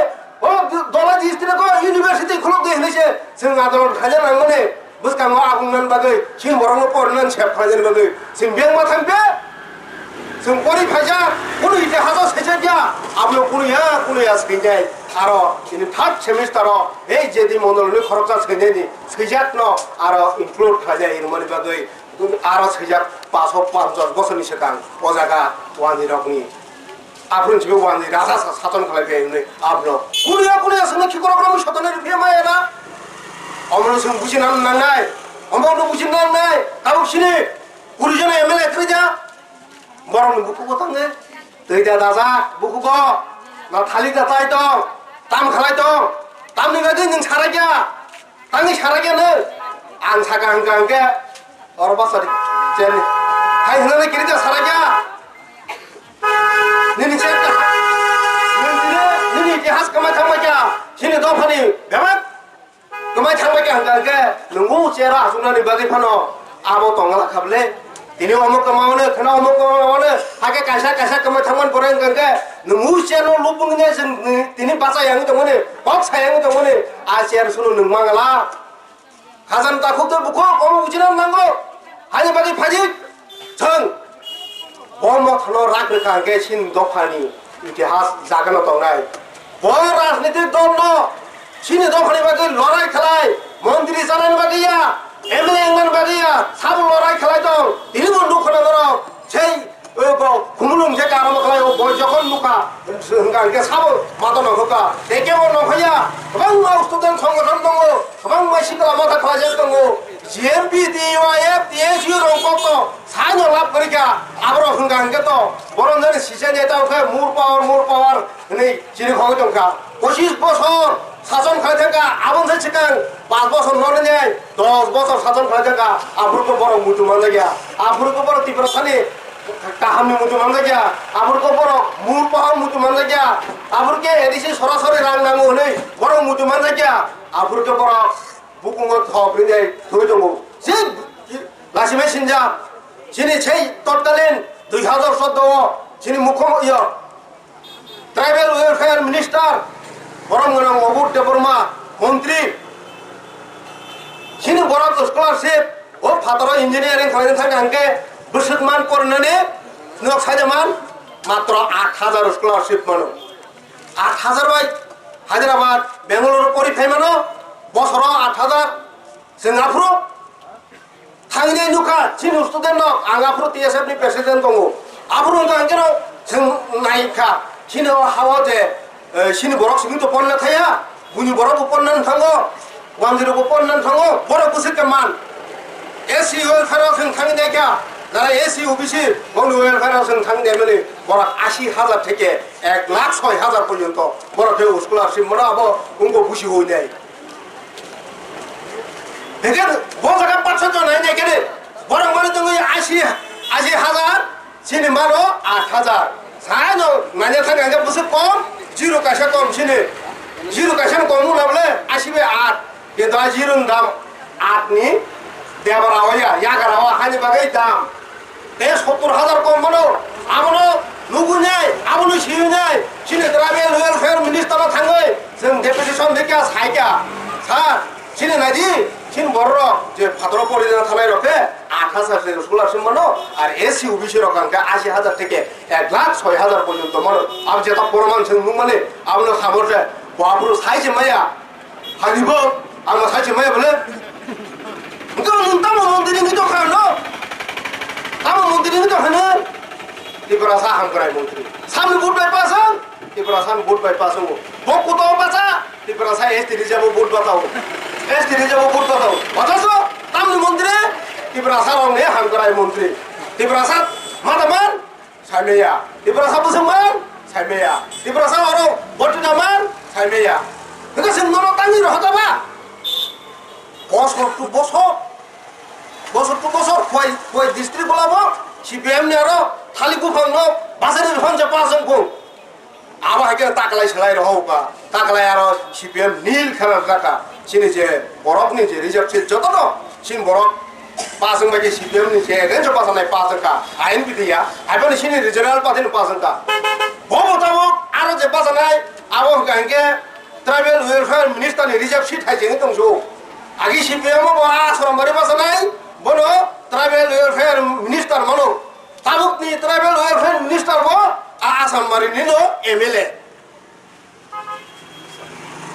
o Dhola district o university khuluk de hwnwi se chwng andolon khlaina nangmani. Bwskango agung nan bagwi, chini borokno porinani sep khlainani bagwi, chini bengma thangkhe, chwng pori phaijak, kunu ite hajo saijakya, abono kunu ya, kunu ya swinai, aro chini third semester o, ei J D mondolni khoroksa swinaini, swijakno aro include khlainai rwmani bagwi, aro swijak paso ponchas bosorni swkang, o jaga wanirokni. Aphuru chibwi wani raja sa saton khlai khe hwnwi abono. Kunuya kunuya swngno khikrok romwi sotoni rwphiya maya na? Omono swng buji nang nangnai. Omono buji nangnai. Tabuk sini kuri jona M L A kwrwi ja. Borokni bukugo tongwi twi da dajak bukugo. Na thalik da tai tong. Tam khlai tong. Tamni bagwi nwng sarakya. Tangwi sarakya nwng. Ang saka hwnkha hwnkhe oro bachari cheni. Hai hwnwi kirita sarakya. Nini chair ta, nini, nini itihas kwmai thangbai kha, chini dophani bebak kwmai thangbai kha hwnkha hwnkhe, nwngo chair o achuknani bagwi phano abo tongla kha bwle. Tini omo kwmao no, kheno omo kwmao no, hakhe kaisa kaisa kwmai thangmani pore hwnkha hwnkhe, nwngo chair no lubungni chwng tini bacha yangwi tongmani, kok sa yangwi tongmani, a chair sunu nwng mangala. Khajam takhuk tei bukhuk omo buchina nango. Haini bagwi phaidi chwng bo mothano rak rwkha hwnkhe chini dophani itihas jagano tongnai. Bo rajnitik dolno chini dophani bagwi lorai khlai, montri chanani bagwi ya, M L A wngmani bagwi ya, sabo lorai khlai tong. Tini bo nukho na borok sei Oi bo, khumulwng je karamo khlai o, bo jokhon nukha, hwnkha hwnkhe sabo mato nongkhorkha. Tei kebo nongkhorya, kwbangma student songothon tongo, kwbangma sikla motha khlaijak tongo. G M P, T Y F, T S U rok kokto saino lab kwrwikha. Aborok hwnkha hwnkhe to, borok nani sise neta khe more power, more power hwnwi chini khogwi tongkha. Pochis bosor sason khlai thangkha, aboni swkang pas bosor nonini dos bosor sason khlai thangkha, aphuru khe borok muitu manjakya, aphuru khe borok Tiprasani kahamni muitu manjakya, aphuru khe borok mur pohor muitu manjakya, aphuru khe A D C sorasori rang nango hwnwi borok muitu manjakya, aphuru khe borok bukungo thok rinai thwi tongo. Se lasimai sinjak, chini sei totkalin dui hazar chordo o chini mukhom-, iyo, Tribal Welfare Minister, borom gwnang Obur Debbarma, montri. Chini borok scholarship, o phataro engineering khlaina thangkha hwnkhe bwswk man porinani nok saida man matro aat hajar scholarship mano. Aat hajar bai Hyderabad, Bangalore pori phai mano, bosoro aat hajar. Chwng aphuru Thangwi nai nukha, chini student no, ang aphuru T S F ni president tongo. Aphuru wngkha hwnkhe no, chwng nai kha, chini o ha-o je, eh, chini borok simi to ponna thaya, buini borok bo ponna thango, wanjwirok bo ponna thango, borok bwswk khe man. S C welfare o chwng thangwi nai kha, jara S C, O B C, bongni welfare o chwng thangwi nai mani, borok ashi hajar theke ek lakh soi hajar porjonto borok khe scholarship mano, abo wngkha busi hoi nai. Hingke bo jaga patsho jon hai nai kene, borok mani tongwi ashi, ashi hajar, chini mano aat hajar. Sai no nanya thang hingke bwswk kom, zero kaisa kom chini. Zero kaisa no kom wngna bole ashi bai aat. Kintu a zero ni dam aat ni debra o ya, yagra o hani bagwi dam. Tei sottor hajar kom mano, abono nugwi nai, abono siwi nai, chini tribal welfare minister no thangwi chwng deputation de kya sai kya. Sir, chini naidi, chini borok je phataro pori jana thanai rok khe aat hajar se scholarship mano, ar S C O B C rok hwnkhe ashi hajar theke ek lakh soi hajar porjonto mano. Abo jeta poroman chwng nukmani, abono khabor se, bo aphuru sai se maya. Haibo, ang ma sai se maya bole. Hwnkhe nwng tamo montri ni to kha no? Tamo montri ni to kha no? Tiprasa hamkrai montri. Samni vote bai pass ang? Tiprasa ni vote bai pass ang. Bo kuto basa? Tiprasa S T reserve vote basa. S T reserve vote basa. Othocho tamni montri? Tiprasa rok ni hamkrai montri. Tiprasa mata man? Saimaya. Tiprasa bwswngman? Saimaya. Tiprasa oro botinaman? Saimaya. Hingke chwng nono tangwi rohorjaba? Bosor to bosor. Bosor to bosor. Khowai, khowai district bolabo C P M ni aro thalik buphang no bachari buphang je pass wngkhu. Abo hai khe taklai salai rohorkha. Taklai aro C P M nil khera jaka. Chini je borok ni je reserve seat joto no. Chini borok pass wngbai khe C P M ni je against o pass wngnai pass wngkha. I N P T ya. Aiboni chini regional party ni pass wngkha. Bo bo tabuk aro je pass wngnai abo hwnkha hinkhe tribal welfare minister ni reserve seat hai chengwi tongsu. Agi C P M o bo a Asrambari pass wngnai bono tribal welfare minister mano. Tabuk ni tribal welfare minister bo a Asrambari ni no M L A.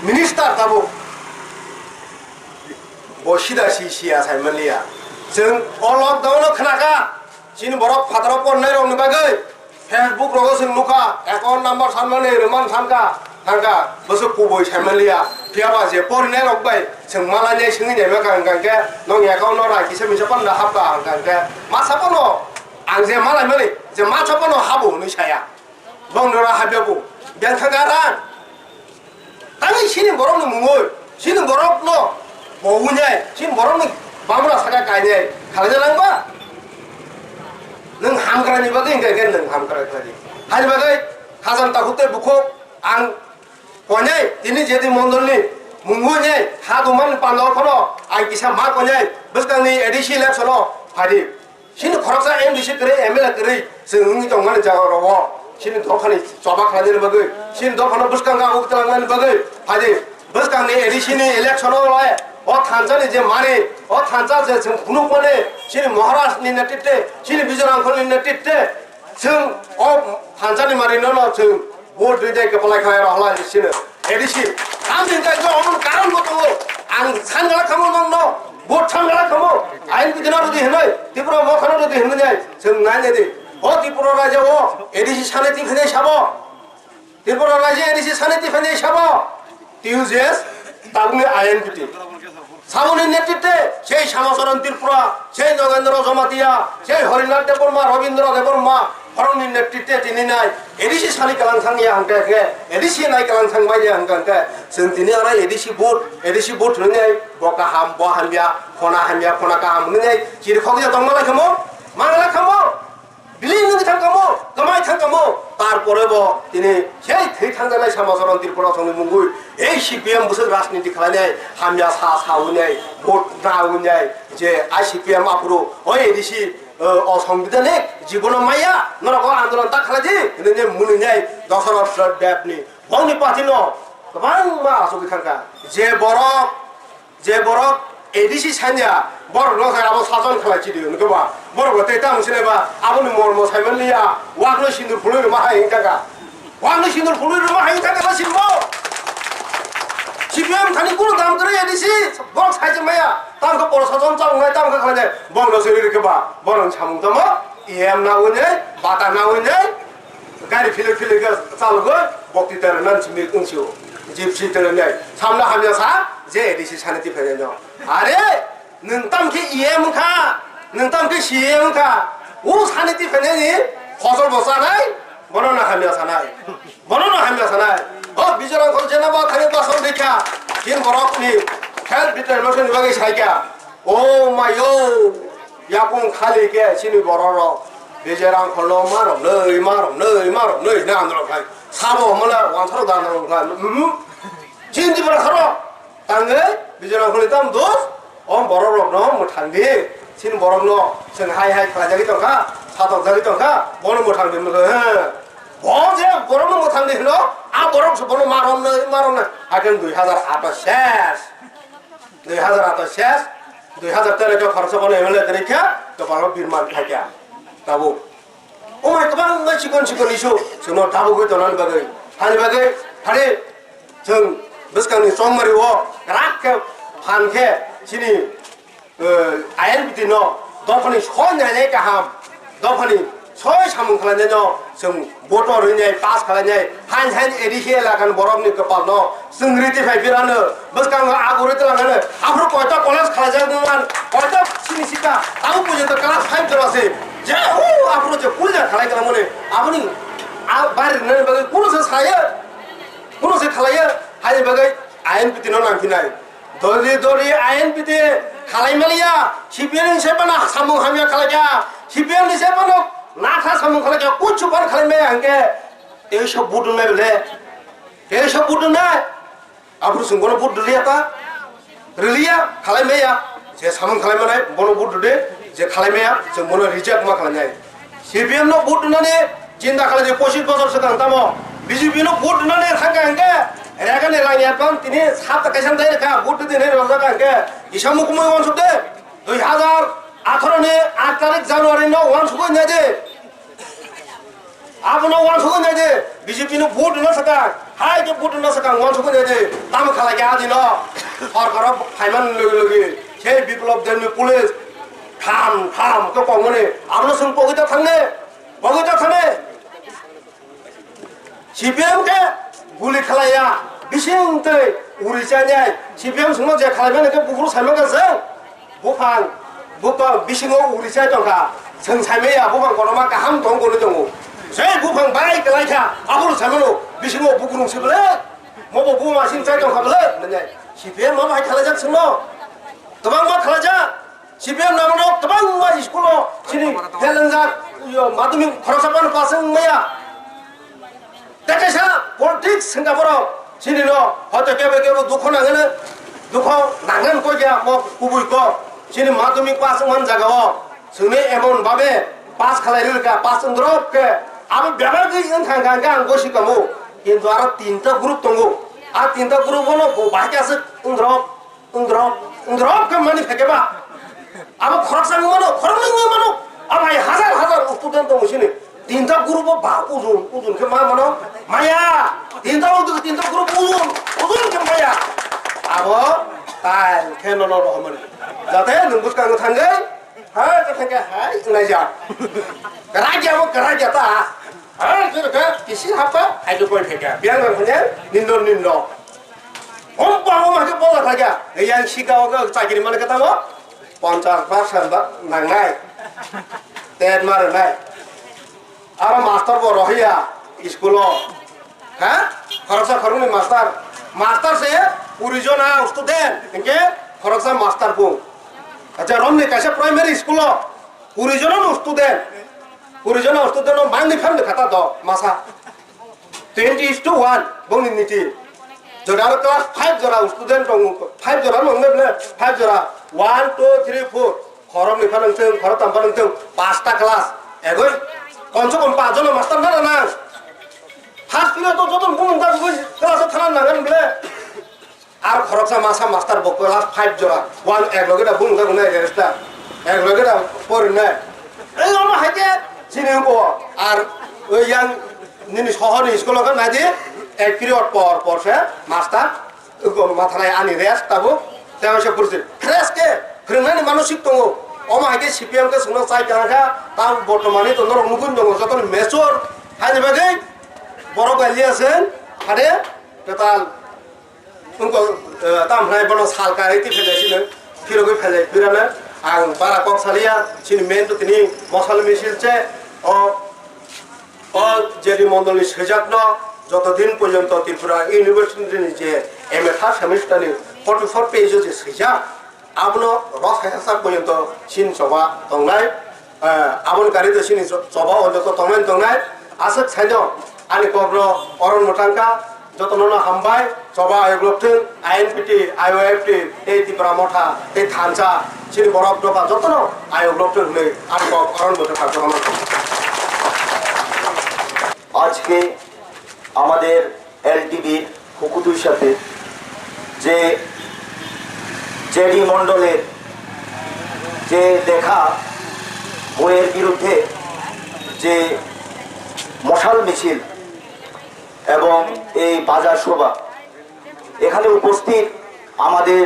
Minister tabuk bo sida si siya sai manliya. Chwng o lockdown o khnakha, chini borok phataro ponnai rokni bagwi Facebook rogo chwng nukha, account number sanmani rwman thanka, thanka, bwswk kubui saimanliya. Phiyaba je porinai rok bai chwng malai nai swngwi naima kha hwnkha hwnkhe, nwng account no rang kisa misa panda hapkha hwnkha hwnkhe, masa pono ang je malaimani, je masa pono habo hwnwi saya. Bong nora habya bo, beng thangka rang. Tangwi sini borokni mungwi, sini borokno bo wngnai, sini borokni bamra saka kainai, khalai langba. Nwng hamkrai ni bagwi hwnkha khe nwng hamkrai khlai di. Hani bagwi khajang takhuk tei bukhuk ang koinai, tini jedi mondolni mungwi nai, ha dongmani pandao phano ang kisa ma koinai, bwskangni A D C election o phai di. Chini khoroksa M D C kwrwi, M L A kwrwi, chwng wngwi tongmani jaga rogo. Chini dophani choba khlainani bagwi, chini dophano bwskango uk twlangnani bagwi, phai di. Bwskangni A D C ni election o lai, o thansa ni je mani, o thansa je chwng phunukmani, chini Maharaj ni netritwe, chini Bijoy Rangkhol ni netritwe, chwng o thansa ni mani no no chwng Vote rinai kwpalai khlai rw halai sino. A D C. Ang rinai khe omo karon bo tongo. Ang sanjala kamo nongno. Vote sanjala kamo. Ain bidino rwdi hinoi. Tripura mokhano rwdi hinoi nai. Chwng nai nai di. O Tripura raja o A D C sani twi phinai sabo. Tripura raja A D C sani twi phinai sabo. T U J S, tabukni I N P T. Saboni netritwe sei Samacharan Tripura, sei Nogendra Jamatia, sei Harinath Debbarma, Rabindra Debbarma, borokni netritwe tini nai A D C sani kalang thang ya hwnkhe khe, A D C nai kalang thang bai ya hwnkhe khe, chwng tini aro A D C vote, A D C vote hwnwi nai bo kaham, bo hamya, khona hamya, khona kaham hwnwi nai chirikhok ya tongma lai khamo, mangla khamo. Bini wngwi thang kamo, kwmai thang kamo, tarpore bo tini sei thwi thangjaknai Samacharan Tripura songni mungwi ei C P M bwswk rajniti khlainai, hamya sa sawi nai, vote nawi nai, je I C P M aphuru o A D C, o, o songbidhanik jibono maya, norok o andolon ta khlai di, hinwi mwnwi nai Dasarath Debni bongni party no kwbangma achugwi thangkha, je borok Je borok A D C sanya, borok no abo sajon khlai chidi hwnwi ba, borok bo tei tamo sinai ba, aboni mormo saiman liya, wak no sindur phulwi rwma hai wngkha kha. Wak no sindur phulwi rwma hai wngkha kha ba sinbo. C P M thani kunu dam kwrwi A D C, borok sai se maya, tamo khe poro sajon chang nai, tamo khe khlai nai, borok no sori rwkhe ba, borok ni samung tamo, E M na wngnai, bata na wngnai, Gari philip philip khe chalogwi bokti tero nan simi wngsio. Gypsy tero nai. Samno hamya sa je A D C sani tiphai no. Are, nwng tam khe E M kha, nwng tam khe C E M kha. O sani tiphai ni phosol bo chanai, bono no hamya sanai. Bono no hamya sanai. O Bijoy Rangkhol jena ba thani ba son dikha. Tin borok ni health determination ni bagwi saikha. O mayo, yakung khali khe chini borok rok Bijoy Rangkhol no ma rok nwi, ma rok nwi, ma rok nwi hwnwi androk khai. Sabo hwnmale wansaro da androk khai. Mhm. Chini Tripura saro tangwi Bijoy Rangkhol ni tam dos, o borok rok no mwthang di. Chini borok no chwng hai hai khlai jagwi tongkha, satok jagwi tongkha, bono mwthang di mwthang, he. Bo je borok no mwthang di hwno, a borok se bono ma rok nwi, ma rok nwi. Haikhe dui hazar ato ses. Dui hazar ato ses, dui hazar tero khe khoroksa bono M L A kwrwi khe, kwpalo birman khaikha. Tabuk. Omai kwbangma chikon chikon issue, chwngno tabugwi tonani bagwi. Hani bagwi, hani chwng bwskangni chongmari o kwrak khe phan khe chini, eh, I N P T no dophani soi nainai kaham, dophani soi samung khlainai no chwng vote o rwinai pass khlainai, hain hain A D C elakani borokni kwpal no chwng riti phai pirano, bwskango agurwi twlangano, aphuru koita college khlaijak nang, koita sini sika, abo porjonto class five jora se, je o aphuru je puja khlai twlangmani, aboni a bari rwnani bagwi kuno se saya, kuno se khlaiya, haini bagwi I N P T no nangphinai. Dori dori I N P T khalai maliya, C P M ni se bana samung hamya khalai kha, C P M ni se bana nakha samung khalai kha, kuchu ban khalai maya hangke, tei so budung nai bele, tei so budung nai, aphuru chwng bono budung liya ta, riliya khalai maya, je samung khalai manai bono budung de, je khalai maya, chwng bono reject ma khalai nai. C P M no vote rwnani chinta khlai di, pochis bochor swkang tamo B J P no vote rwnani thangkha hwnkhe, rega ni rang advance tini sapta kaisa dai rwkha, vote rwdi hinwi rwjak kha hwnkhe, kisa mukumui uansuk de, dui hazar atharo ni aat tarik January no uansugwi nai di. Abono uansugwi nai di, B J P no vote rwna swkang, hai khe vote rwna swkang uansugwi nai di, tamo khalai khe adino, sorkaro phaiman logi logi, sei Biplop Debni police, Tham, tham, khe kongmani. Abono chwng pogwi ta thangne. Pogwi ta thangne. khlaiya, bising tei uri chainai, C P M songno je khlai mani khe buphuru sai mankha chwng. Buphang, buphang bisingo uri chai tongkha, chwng sai maya buphang kotorma kaham tong gwnwi tongo. Je buphang bai kwlai kha, abono sai mano, bisingo bukurung se bwle, mobo buma sing chai tongkha bwle, nanya. C P M ma bai khlaijak chwngno, kwbangma khlaijak, C P M nangno kwbangma school-o chini phelangjak, yo, madhyamik khoroksa phano pass wng maya. Tei kaisa politics hwnkha borok chini no hoito kebo kebo dukho nangani, dukho nangani kok ya mo kubui kok. Chini madhyamik pass wngmani jaga o chwngno emon babe pass khlai rwkha, pass wngdrop khe abo bebagwi wngkha hwnkha hwnkhe ang gosi kamo. Kintu aro tinta group tongo, a tinta group o no bo bahai khe aswk wngdrop. Wngdrop, wngdrop khe mani phaikhe ba. Abo khoroksa wngmano, khoroknwi wngmano. Abo hai hazar hazar student tongo sini. Tinta group o ba ujun, ujun khe ma mano. Maya, tinta ujun, tinta group ujun, ujun khe maya. Abo tai khe nono rohormani. Jate nwng bwskango thangwi, hai khe thangkhe hai wngnaijak. Kwrak ya bo kwrak ya ta. Hai khe khe kisi hapha, hai khe koi phaikha. Biyang rang phanya, nindo nindo. Hom pa hom hai khe bola thakya. Yang sika o chakiri mani khe tamo ponchas percent ba nangnai. Tet ma rwnai. Aro master bo rohiya school o. Ha? Khoroksa khoroknwi master. Master se kuri jona student. Hinkhe khoroksa master bo. Acha romni kaisa primary school o kuri jona no student. Kuri jona student no mangni phan kha ta do masa. Twenty is to one, bongni niti. Jora aro class five jora student tongo, five jora no wngnai bwle, five jora, one, two, three, four. Khoroknwi phano wngthung, khoroktham phano wngthung, pasta class. Egoi, komse kom pach jona master nana nang. First period o joto bumung ta bugui class o thana nangan bwle. Ar khoroksa masa master bo class five jora, one ek loge da bung da gunai register, ek loge da porinai. Ei omo hai khe chini bo ar oi yang nini sohor ni school o khe nai di, ek period por por se master ko mathanai ani rest tabo, tebo se pursi fresh khe phwrwngnani manosik tongo. Omo hai khe C P M khe chwngno chai tang kha, ta bortomani to norok nugui tongo joto ni mature haini bagwi borok bai liya se hade kwtal. Wngkha, eh, tamo hwnai bono sal karwi twi phailai sino, phirogwi phailai phirano ang bara kok saliya, chini main to tini mosal misil che, o, o J D Mondolni swijakno joto din porjonto Tripura University ni je M A third semester ni forty four page o je swijak, abono rw saiha sak porjonto chini choba tongnai. Eh, aboni kari to chini cho-, choba o joto tongnai tongnai. Aswk saino ani kokno oron mwthangkha, jotono no hambai, choba ayok lok thung, I N P T, I O F T, tei Tipra Motha, tei thansa, chini borok dopha jotono ayok lok thung hwnwi ani kok oron mwthangkha jotono. আজকে আমাদের এলটিভির হুকুতুর সাথে যে জেডি মণ্ডলের যে লেখা বইয়ের বিরুদ্ধে যে মশাল মিছিল এবং এই বাজার সভা, এখানে উপস্থিত আমাদের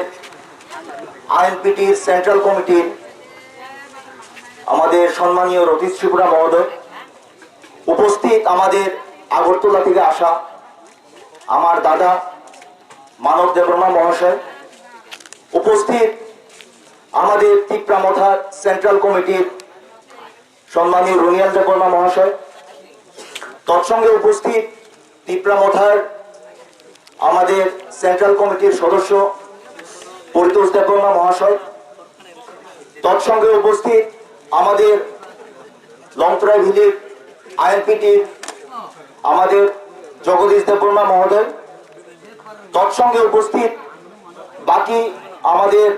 আইএনপিটির সেন্ট্রাল কমিটির আমাদের সম্মানীয় রতিশ ত্রিপুরা মহোদয়, উপস্থিত আমাদের আগরতলা থেকে আসা আমার দাদা মানব দেববর্মা মহাশয়, উপস্থিত আমাদের তিপ্রা মথার সেন্ট্রাল কমিটির সম্মানীয় রুনিয়াল দেববর্মা মহাশয়, তৎসঙ্গে উপস্থিত তিপ্রা মথার আমাদের সেন্ট্রাল কমিটির সদস্য পরিতোষ দেববর্মা মহাশয়, তৎসঙ্গে উপস্থিত আমাদের লংত্রাই ভিলির আইএনপিটির আমাদের জগদীশ দেববর্মা মহোদয়, তৎসঙ্গে উপস্থিত বাকি আমাদের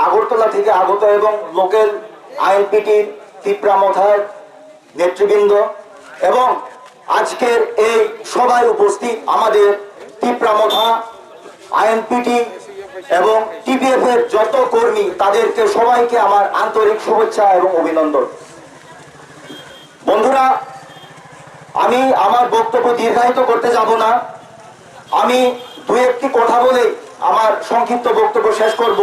আগরতলা থেকে আগত এবং লোকাল আইএনপিটির তিপ্রা মথার নেতৃবৃন্দ এবং আজকের এই সভায় উপস্থিত আমাদের তিপ্রা মথা, আইএনপিটি এবং টিপিএফ এর যত কর্মী, তাদেরকে সবাইকে আমার আন্তরিক শুভেচ্ছা এবং অভিনন্দন। বন্ধুরা, আমি আমার বক্তব্য দীর্ঘায়িত করতে যাব না। আমি দু একটি কথা বলে আমার সংক্ষিপ্ত বক্তব্য শেষ করব।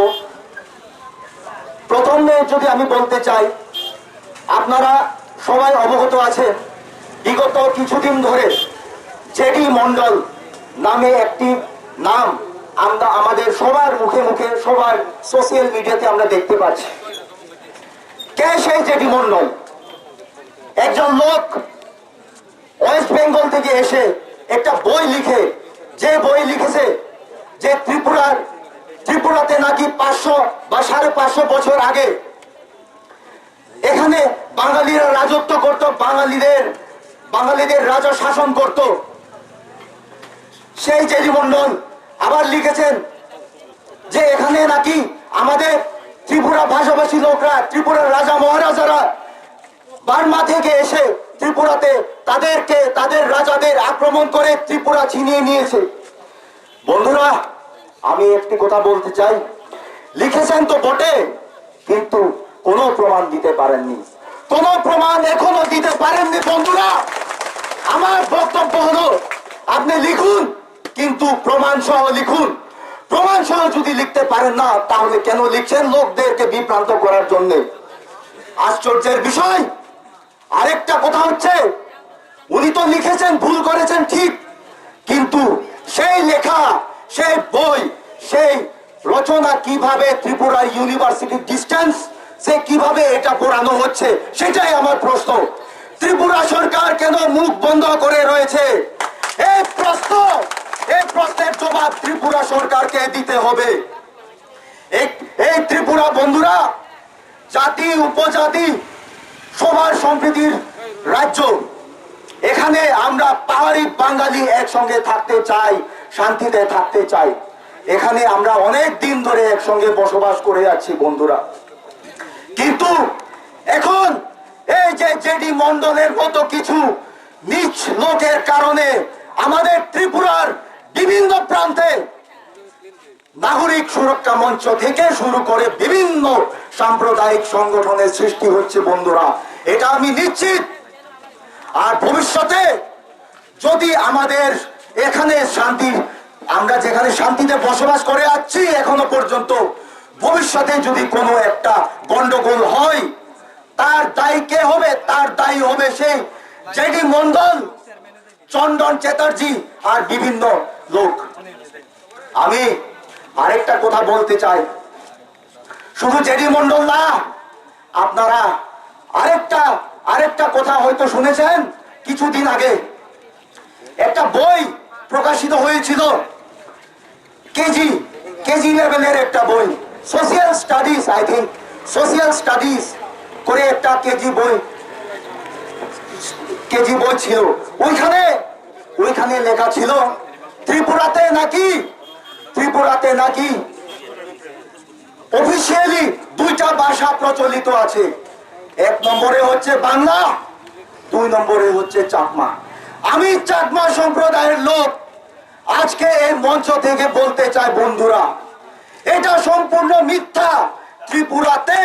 প্রথমে যদি আমি বলতে চাই, আপনারা সবাই অবগত আছেন, বিগত কিছুদিন ধরে জেডি মণ্ডল নামে একটি নাম আমরা আমাদের সবার মুখে মুখে, সবার সোশ্যাল মিডিয়াতে আমরা দেখতে পাচ্ছি। কে সেই জেডি মন্ডল? একজন লোক ওয়েস্ট বেঙ্গল থেকে এসে একটা বই লিখে, যে বই লিখেছে যে ত্রিপুরার, ত্রিপুরাতে নাকি পাঁচশো বা সাড়ে পাঁচশো বছর আগে এখানে বাঙালিরা রাজত্ব করত, বাঙালিদের, বাঙালিদের রাজা শাসন করত। সেই জেডি মন্ডল আবার লিখেছেন যে এখানে নাকি আমাদের ত্রিপুরা ভাষাভাষী লোকরা, ত্রিপুরার রাজা মহারাজারা বার্মা থেকে এসে ত্রিপুরাতে তাদেরকে, তাদের রাজাদের আক্রমণ করে ত্রিপুরা ছিনিয়ে নিয়েছে। বন্ধুরা, আমি একটি কথা বলতে চাই, লিখেছেন তো বটে, কিন্তু কোনো প্রমাণ দিতে পারেননি, কোনো প্রমাণ এখনো দিতে পারেননি। বন্ধুরা, আমার বক্তব্য হলো, আপনি লিখুন, কিন্তু প্রমাণ সহ লিখুন। প্রমাণ সহ যদি লিখতে পারেন না, তাহলে কেন লিখছেন লোকদেরকে বিভ্রান্ত করার জন্য? আশ্চর্যের বিষয়। আরেকটা কথা হচ্ছে, উনি তো লিখেছেন, ভুল করেছেন ঠিক, কিন্তু সেই লেখা, সেই বই, সেই রচনা কিভাবে ত্রিপুরা ইউনিভার্সিটি ডিস্টেন্স সে কিভাবে এটা পড়ানো হচ্ছে, সেটাই আমার প্রশ্ন। ত্রিপুরা সরকার কেন মুখ বন্ধ করে রয়েছে? এই প্রশ্ন, এই প্রশ্নের জবাব ত্রিপুরা সরকারকে দিতে হবে। এই, এই ত্রিপুরা বন্ধুরা, জাতি উপজাতি সবার সম্প্রীতির রাজ্য। এখানে আমরা পাহাড়ি বাঙালি একসঙ্গে থাকতে চাই, শান্তিতে থাকতে চাই। এখানে আমরা অনেক দিন ধরে একসঙ্গে বসবাস করে যাচ্ছি বন্ধুরা, কিন্তু এখন এই যে জেডি মণ্ডলের মতো কিছু নীচ লোকের কারণে আমাদের ত্রিপুরার বিভিন্ন প্রান্তে নাগরিক সুরক্ষা মঞ্চ থেকে শুরু করে বিভিন্ন সাম্প্রদায়িক সংগঠনের সৃষ্টি হচ্ছে বন্ধুরা, এটা আমি নিশ্চিত। আর ভবিষ্যতে যদি আমাদের এখানে শান্তি, আমরা যেখানে শান্তিতে বসবাস করে আসছি এখনো পর্যন্ত, ভবিষ্যতে যদি কোনো একটা গন্ডগোল হয়, তার দায়ী কে হবে? তার দায়ী হবে সেই জেডি মণ্ডল, চন্দন চ্যাটার্জি আর বিভিন্ন লোক। আমি আরেকটা কথা বলতে চাই, শুধু জেডি মণ্ডল না, আপনারা আরেকটা, আরেকটা কথা হয়তো শুনেছেন, কিছুদিন আগে একটা বই প্রকাশিত হয়েছিল, কেজি, কেজি লেভেলের একটা বই, social studies, I think social studies করে একটা কেজি বই, কেজি বই ছিল। ওইখানে, ওইখানে লেখা ছিল ত্রিপুরাতে নাকি, ত্রিপুরাতে নাকি অফিসিয়ালি দুইটা ভাষা প্রচলিত আছে। এক নম্বরে হচ্ছে বাংলা, দুই নম্বরে হচ্ছে চাকমা। আমি চাকমা সম্প্রদায়ের লোক, আজকে এই মঞ্চ থেকে বলতে চাই বন্ধুরা, এটা সম্পূর্ণ মিথ্যা। ত্রিপুরাতে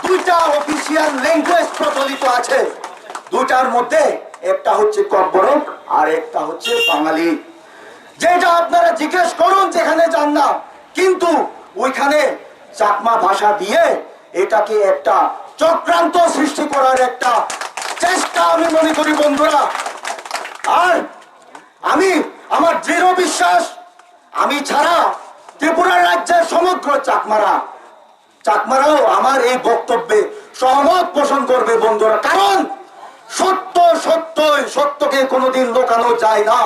দুইটা অফিসিয়াল ল্যাঙ্গুয়েজ প্রচলিত আছে, দুটার মধ্যে একটা হচ্ছে ককবরক আর একটা হচ্ছে বাঙালি। যেটা আপনারা জিজ্ঞেস করুন যেখানে যান না, কিন্তু ওইখানে চাকমা ভাষা দিয়ে এটাকে একটা চক্রান্ত সৃষ্টি করার একটা চেষ্টা আমি মনে করি বন্ধুরা। আর আমি, আমার দৃঢ় বিশ্বাস, আমি ছাড়া ত্রিপুরা রাজ্যের সমগ্র চাকমারা, চাকমারাও আমার এই বক্তব্যে সহমত পোষণ করবে বন্ধুরা, কারণ সত্য সত্যই, সত্যকে কোনোদিন লুকানো যায় না।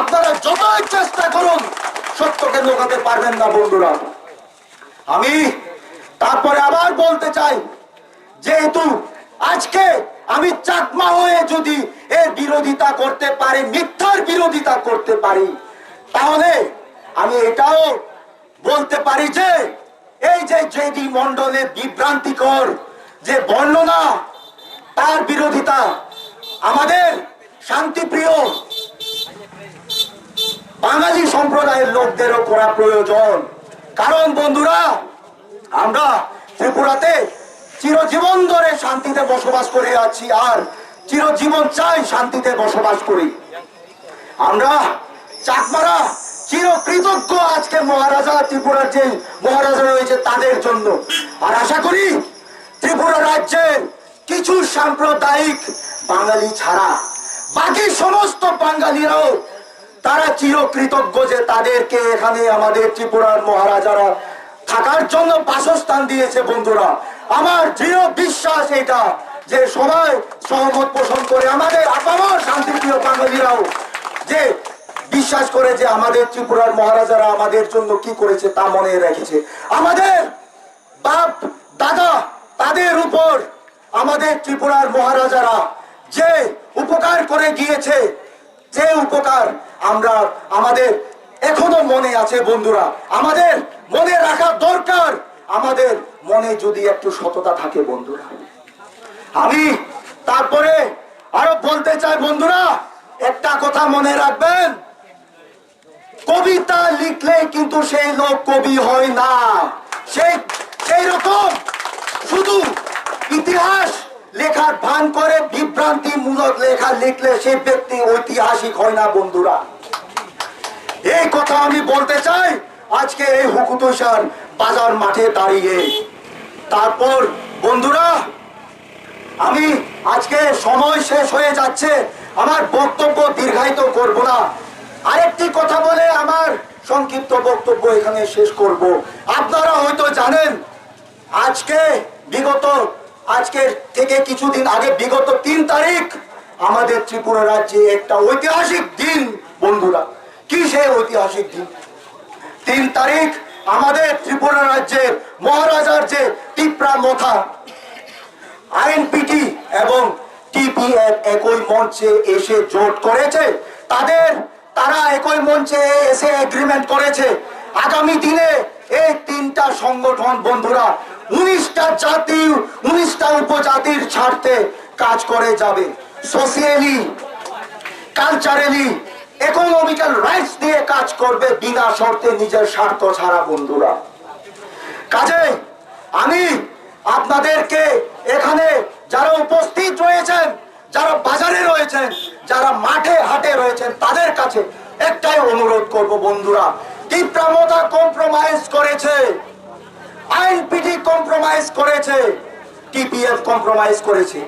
আপনারা যতই চেষ্টা করুন, সত্যকে লুকাতে পারবেন না বন্ধুরা। আমি তারপরে আবার বলতে চাই, যেহেতু আজকে আমি চাকমা হয়ে যদি এর বিরোধিতা করতে পারি, মিথ্যার বিরোধিতা করতে পারি, তাহলে আমি এটাও বলতে পারি যে এই যে জেডি মণ্ডলের বিভ্রান্তিকর যে বর্ণনা, তার বিরোধিতা আমাদের শান্তিপ্রিয় বাঙালি সম্প্রদায়ের লোকদেরও করা প্রয়োজন। কারণ বন্ধুরা, আমরা ত্রিপুরাতে চিরজীবন ধরে শান্তিতে বসবাস করে আছি, আর চিরজীবন চাই শান্তিতে বসবাস করি। আমরা চাকমারা চিরকৃতজ্ঞ আজকে মহারাজা, ত্রিপুরার যে মহারাজা রয়েছে তাদের জন্য। আর আশা করি ত্রিপুরা রাজ্যের কিছু সাম্প্রদায়িক বাঙালি ছাড়া বাকি সমস্ত বাঙালিরাও তারা চিরকৃতজ্ঞ যে তাদেরকে এখানে আমাদের ত্রিপুরার মহারাজারা থাকার জন্য বাসস্থান দিয়েছে। বন্ধুরা, আমার দৃঢ় বিশ্বাস এটা যে সবাই সহমত পোষণ করে, আমাদের আপামর শান্তিপ্রিয় বাঙালিরাও যে বিশ্বাস করে যে আমাদের ত্রিপুরার মহারাজারা আমাদের জন্য কি করেছে তা মনে রেখেছে। আমাদের বাপ দাদা, তাদের উপর আমাদের ত্রিপুরার মহারাজারা যে উপকার করে গিয়েছে, যে উপকার আমরা, আমাদের এখনো মনে আছে বন্ধুরা। আমাদের মনে রাখা দরকার, আমাদের মনে যদি একটু সততা থাকে বন্ধুরা। আমি তারপরে আরো বলতে চাই বন্ধুরা, একটা কথা মনে রাখবেন, কবিতা লিখলেই কিন্তু সেই লোক কবি হয় না। সেই, সেই রকম শুধু ইতিহাস লেখার ভান করে বিভ্রান্তিমূলক লেখা লিখলে সেই ব্যক্তি ঐতিহাসিক হয় না বন্ধুরা। এই কথা আমি বলতে চাই আজকে এই হুকুতৈষার বাজার মাঠে দাঁড়িয়ে। তারপর বন্ধুরা, আমি আজকে সময় শেষ হয়ে যাচ্ছে, আমার বক্তব্য দীর্ঘায়িত করব না। আরেকটি কথা বলে আমার সংক্ষিপ্ত বক্তব্য এখানে শেষ করব। আপনারা হয়তো জানেন, আজকে বিগত, আজকের থেকে কিছুদিন আগে বিগত তিন তারিখ আমাদের ত্রিপুরা রাজ্যে একটা ঐতিহাসিক দিন বন্ধুরা। কি সেই ঐতিহাসিক দিন? তিন তারিখ আমাদের ত্রিপুরা রাজ্যের মহারাজার যে তিপ্রা মথা আইএনপিটি এবং টিপিএফ একই মঞ্চে এসে জোট করেছে, তাদের, তারা একই মঞ্চে এসে এগ্রিমেন্ট করেছে আগামী দিনে এই তিনটা সংগঠন বন্ধুরা উনিশটা জাতি, উনিশটা উপজাতির স্বার্থে কাজ করে যাবে। সোশিয়ালি, কালচারালি, ইকোনমিক্যাল রাইটস দিয়ে কাজ করবে বিনা শর্তে নিজের স্বার্থ ছাড়া বন্ধুরা। কাজেই আমি আপনাদেরকে এখানে যারা উপস্থিত রয়েছেন, যারা বাজারে রয়েছেন, যারা মাঠে হাটে রয়েছেন, তাদের কাছে একটাই অনুরোধ করব বন্ধুরা, তিপ্রা মথা কম্প্রোমাইজ করেছে, আইএনপিটি কম্প্রোমাইজ করেছে, টিপিএফ কম্প্রোমাইজ করেছে,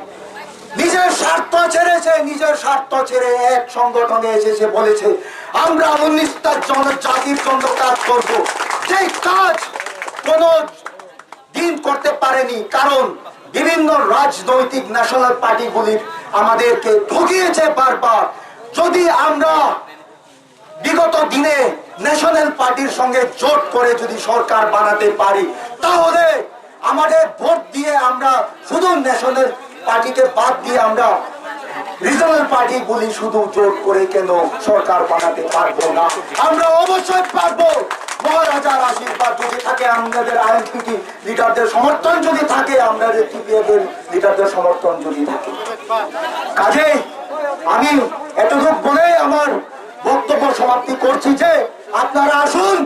নিজের স্বার্থ ছেড়েছে, নিজের স্বার্থ ছেড়ে এক সংগঠনে এসেছে, বলেছে আমরা উনিশটা জনজাতির জন্য কাজ করব। যে কাজ কোনো দিন করতে পারেনি, কারণ বিভিন্ন রাজনৈতিক ন্যাশনাল পার্টিগুলি আমাদেরকে ঠকিয়েছে বারবার। যদি আমরা বিগত দিনে ন্যাশনাল পার্টির সঙ্গে জোট করে যদি সরকার বানাতে পারি, তাহলে আমাদের ভোট দিয়ে আমরা শুধু ন্যাশনাল পার্টিকে বাদ দিয়ে আমরা রিজনাল পার্টিগুলি শুধু জোট করে কেন সরকার বানাতে পারবো না? আমরা অবশ্যই পারবো। মহারাজার আশীর্বাদ যদি থাকে, আমাদের আইএনপিটি লিডারদের সমর্থন যদি থাকে, আমাদের টিপিএফ এর লিডারদের সমর্থন যদি থাকে। কাজেই আমি এতটুকু বলেই আমার বক্তব্য সমাপ্তি করছি যে আপনারা আসুন,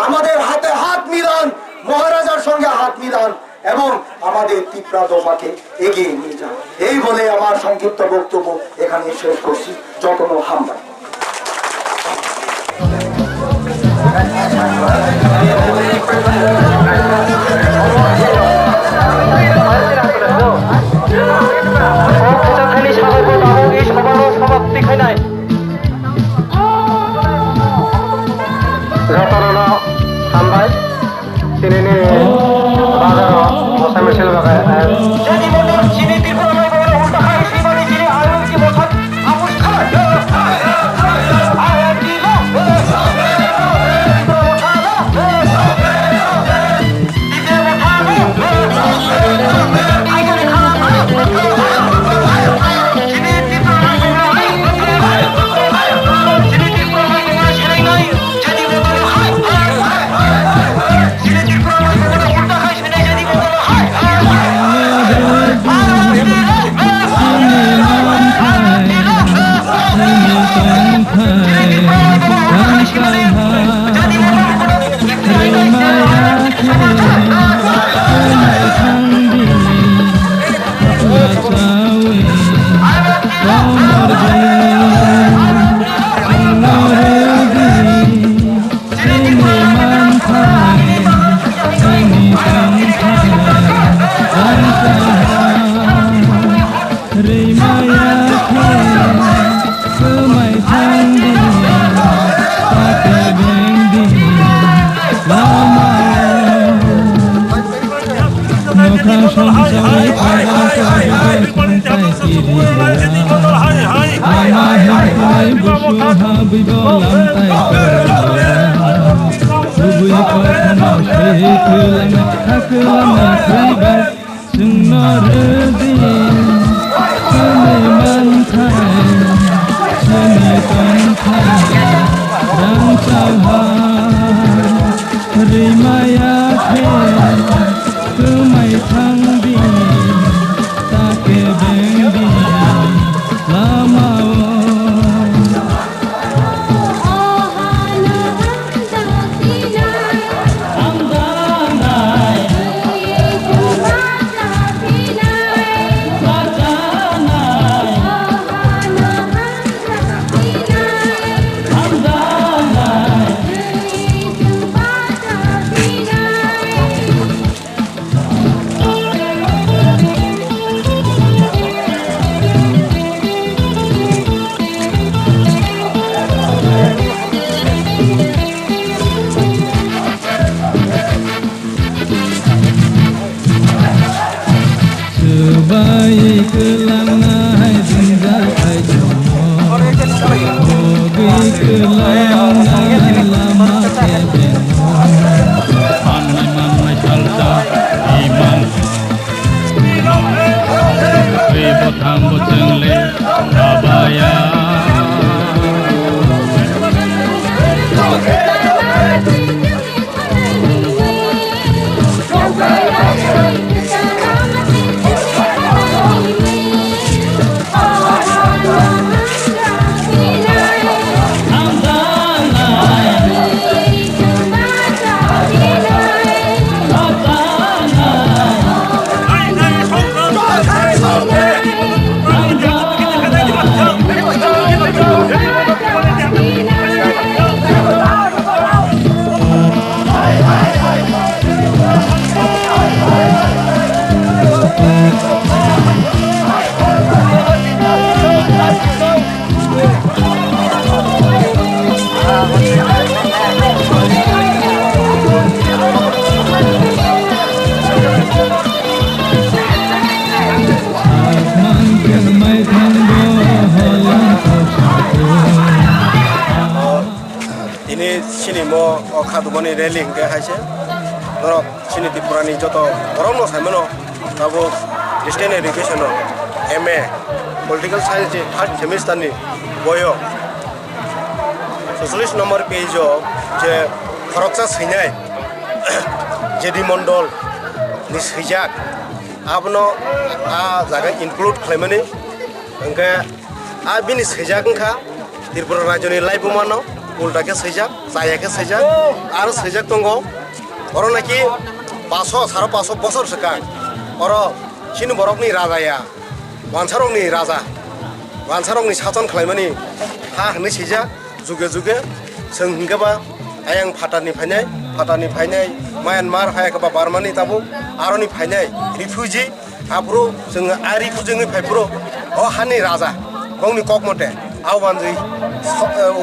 আমাদের হাতে হাত মিলান, মহারাজার সঙ্গে হাত মিলান এবং আমাদের তিপ্রা দফাকে এগিয়ে নিয়ে যান। এই বলে আমার সংক্ষিপ্ত বক্তব্য এখানে শেষ করছি। যতন হামলা। Jotono no hambai, chini ni bazar o mosa misil bagai. Busu habwi bo lamtai kwrwngya. Kubui kothoma se kwlangna, ha kwlangna khaibai. Chwngno rwdi, chwngni manthai, chwngni tongthai, rangchak ha, rimaya khe, kwmai thangdi, ta kebengdi, lamao. Swbai kwlangnai jwngjal khai tongo. Bogwi kwlangnai lama kebengno. Mannai mannai salsa imang. Twi bwthang bwchwng le kabaya. Tini chini mo o khadumani rally hingke hai se norok chini Tripura ni joto borok no sai mano tabuk distance education o M A political science ni third semester ni boyo socholish number page o je khoroksa swinai J D Mondol ni swijak abono a jaga include khlaimani hingke a bini swijak wngkha Tripura rajyoni laibuma no ulta khe swijak, chaya khe swijak, aro swijak tongo oro naki paso saro paso bosor swkang oro chini borokni raja ya. Wansarokni raja, wansarokni sason khlaimani ha hwnwi swijak, juge juge chwng hwnkhe ba ayang phatarni phainai, phatarni phainai Myanmar, hai khe ba Burmani tabuk aroni phainai refugee, aphuru chwng a refugee wngwi phaiphuru o hani raja, bongni kok mote a wanjwi,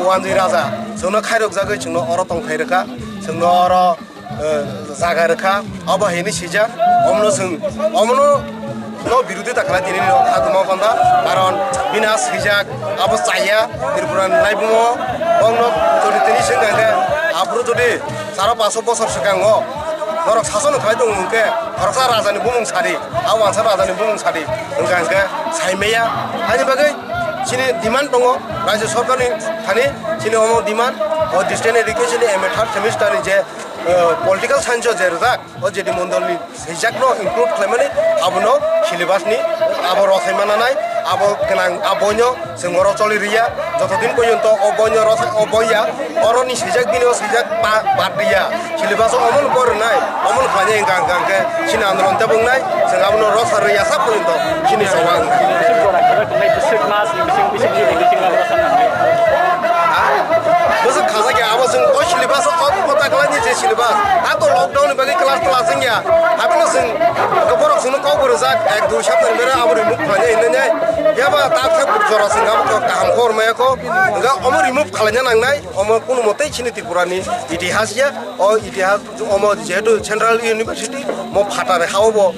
wanjwi raja chwngno khairokjagwi chwngno oro tongthai rwkha, chwngno oro eh, jaga rwkha, obo hini sijak, omono chwng, omono no birodita khlai tini no khatuma panda, karon bini a sijak, abo chaya, Tripura ni laibumo, bongno jodi tini swngkha khe, aphuru jodi saro paso bosor swkango norok sason khlai tongo hwnkhe, khoroksa raja ni bumung sadi, a wansa raja ni bumung sadi, hwnkha hwnkhe saimaya, haini bagwi chini demand tongo, raijyo sorkar ni thani chini omo demand, o distance education ni M A third semester ni je, eh, political science o je rijak, o J D Mondol ni swijak no include khlaimani abono syllabus ni abo rwthai mananai abo gwnang a boino chwng oro choli riya joto din porjonto o boino rwthai o boiya oro ni swijak bini o swijak ba-, bad riya syllabus o omono pori nai omono khlainai hwnkha hwnkha hwnkhe chini andolon tebo wngnai chwng abono rwthai riya sa porjonto chini choba wngnai. Bwswk jora khe bai tongnai, bwswk mas ni bising, bwswk nini bising abo rwkha nangnai. Ha? Bwswk khajak ya, abo chwng o syllabus o kok kota kwlai ni je syllabus. Ha to lockdown ni bagwi class class wng ya. Haphino chwng borok chwngno kok bo rwjak, ek dui sapta ni bere abo remove khlainai hinwi nai. Phiya ba tak thak jora chwng abo kok kaham khobor maya kho. Hwnkhe omo remove khlaina nangnai, omo kunu motei chini Tripura ni itihas ya. O itihas omo jehetu Central University, mo phatar ha o bo,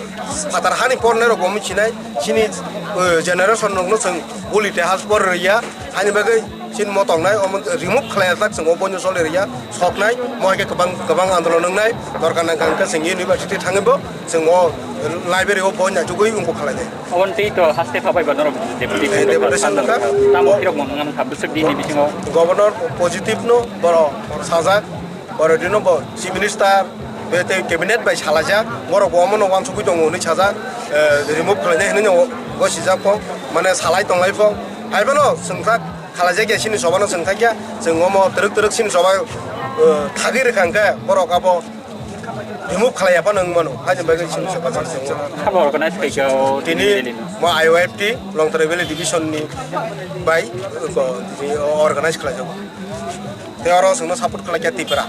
phatar hani pornai rok bo michinai. Chini, eh, generation rokno chwng buli te has por ya, hani bagwi Chini mo tongnai, omo remove khlai jak, chwng o boino choli rwya, soknai, mo hai khe kwbang, kwbang andolon wngnai, dorkar nang kha hwnkhe chwng university thangwi bo, chwng o library o boi naitugwi wngkuk khlainai. Oboni tei to haste pha bai ba norok deputy Eh, deputation wngkha. Tamo phirok mano wngkha bwswk dini bisingo. Governor positive no borok sajak, borok dino bo chief minister, be tei cabinet bai salaijak, borok bo omono uansugwi tongo hwnwi sajak, eh, remove khlainai hwnwi no go sijak pho, mane salai tonglai pho. Haiphano chwng kha khalaijakya chini soba no chwng thakya, chwng omo twrwk twrwk chini soba, eh, thagwi rwkha hwnkhe borok abo remove khlaiya phano wng mano, haini bagwi chini soba chwng. Sabo organize khaikha o tini rally no. Mo I Y F T Longtrai Valley Division ni bai, eh, ko, tini organize khlaijago. Tei oro chwngno support khlaikha Tripura.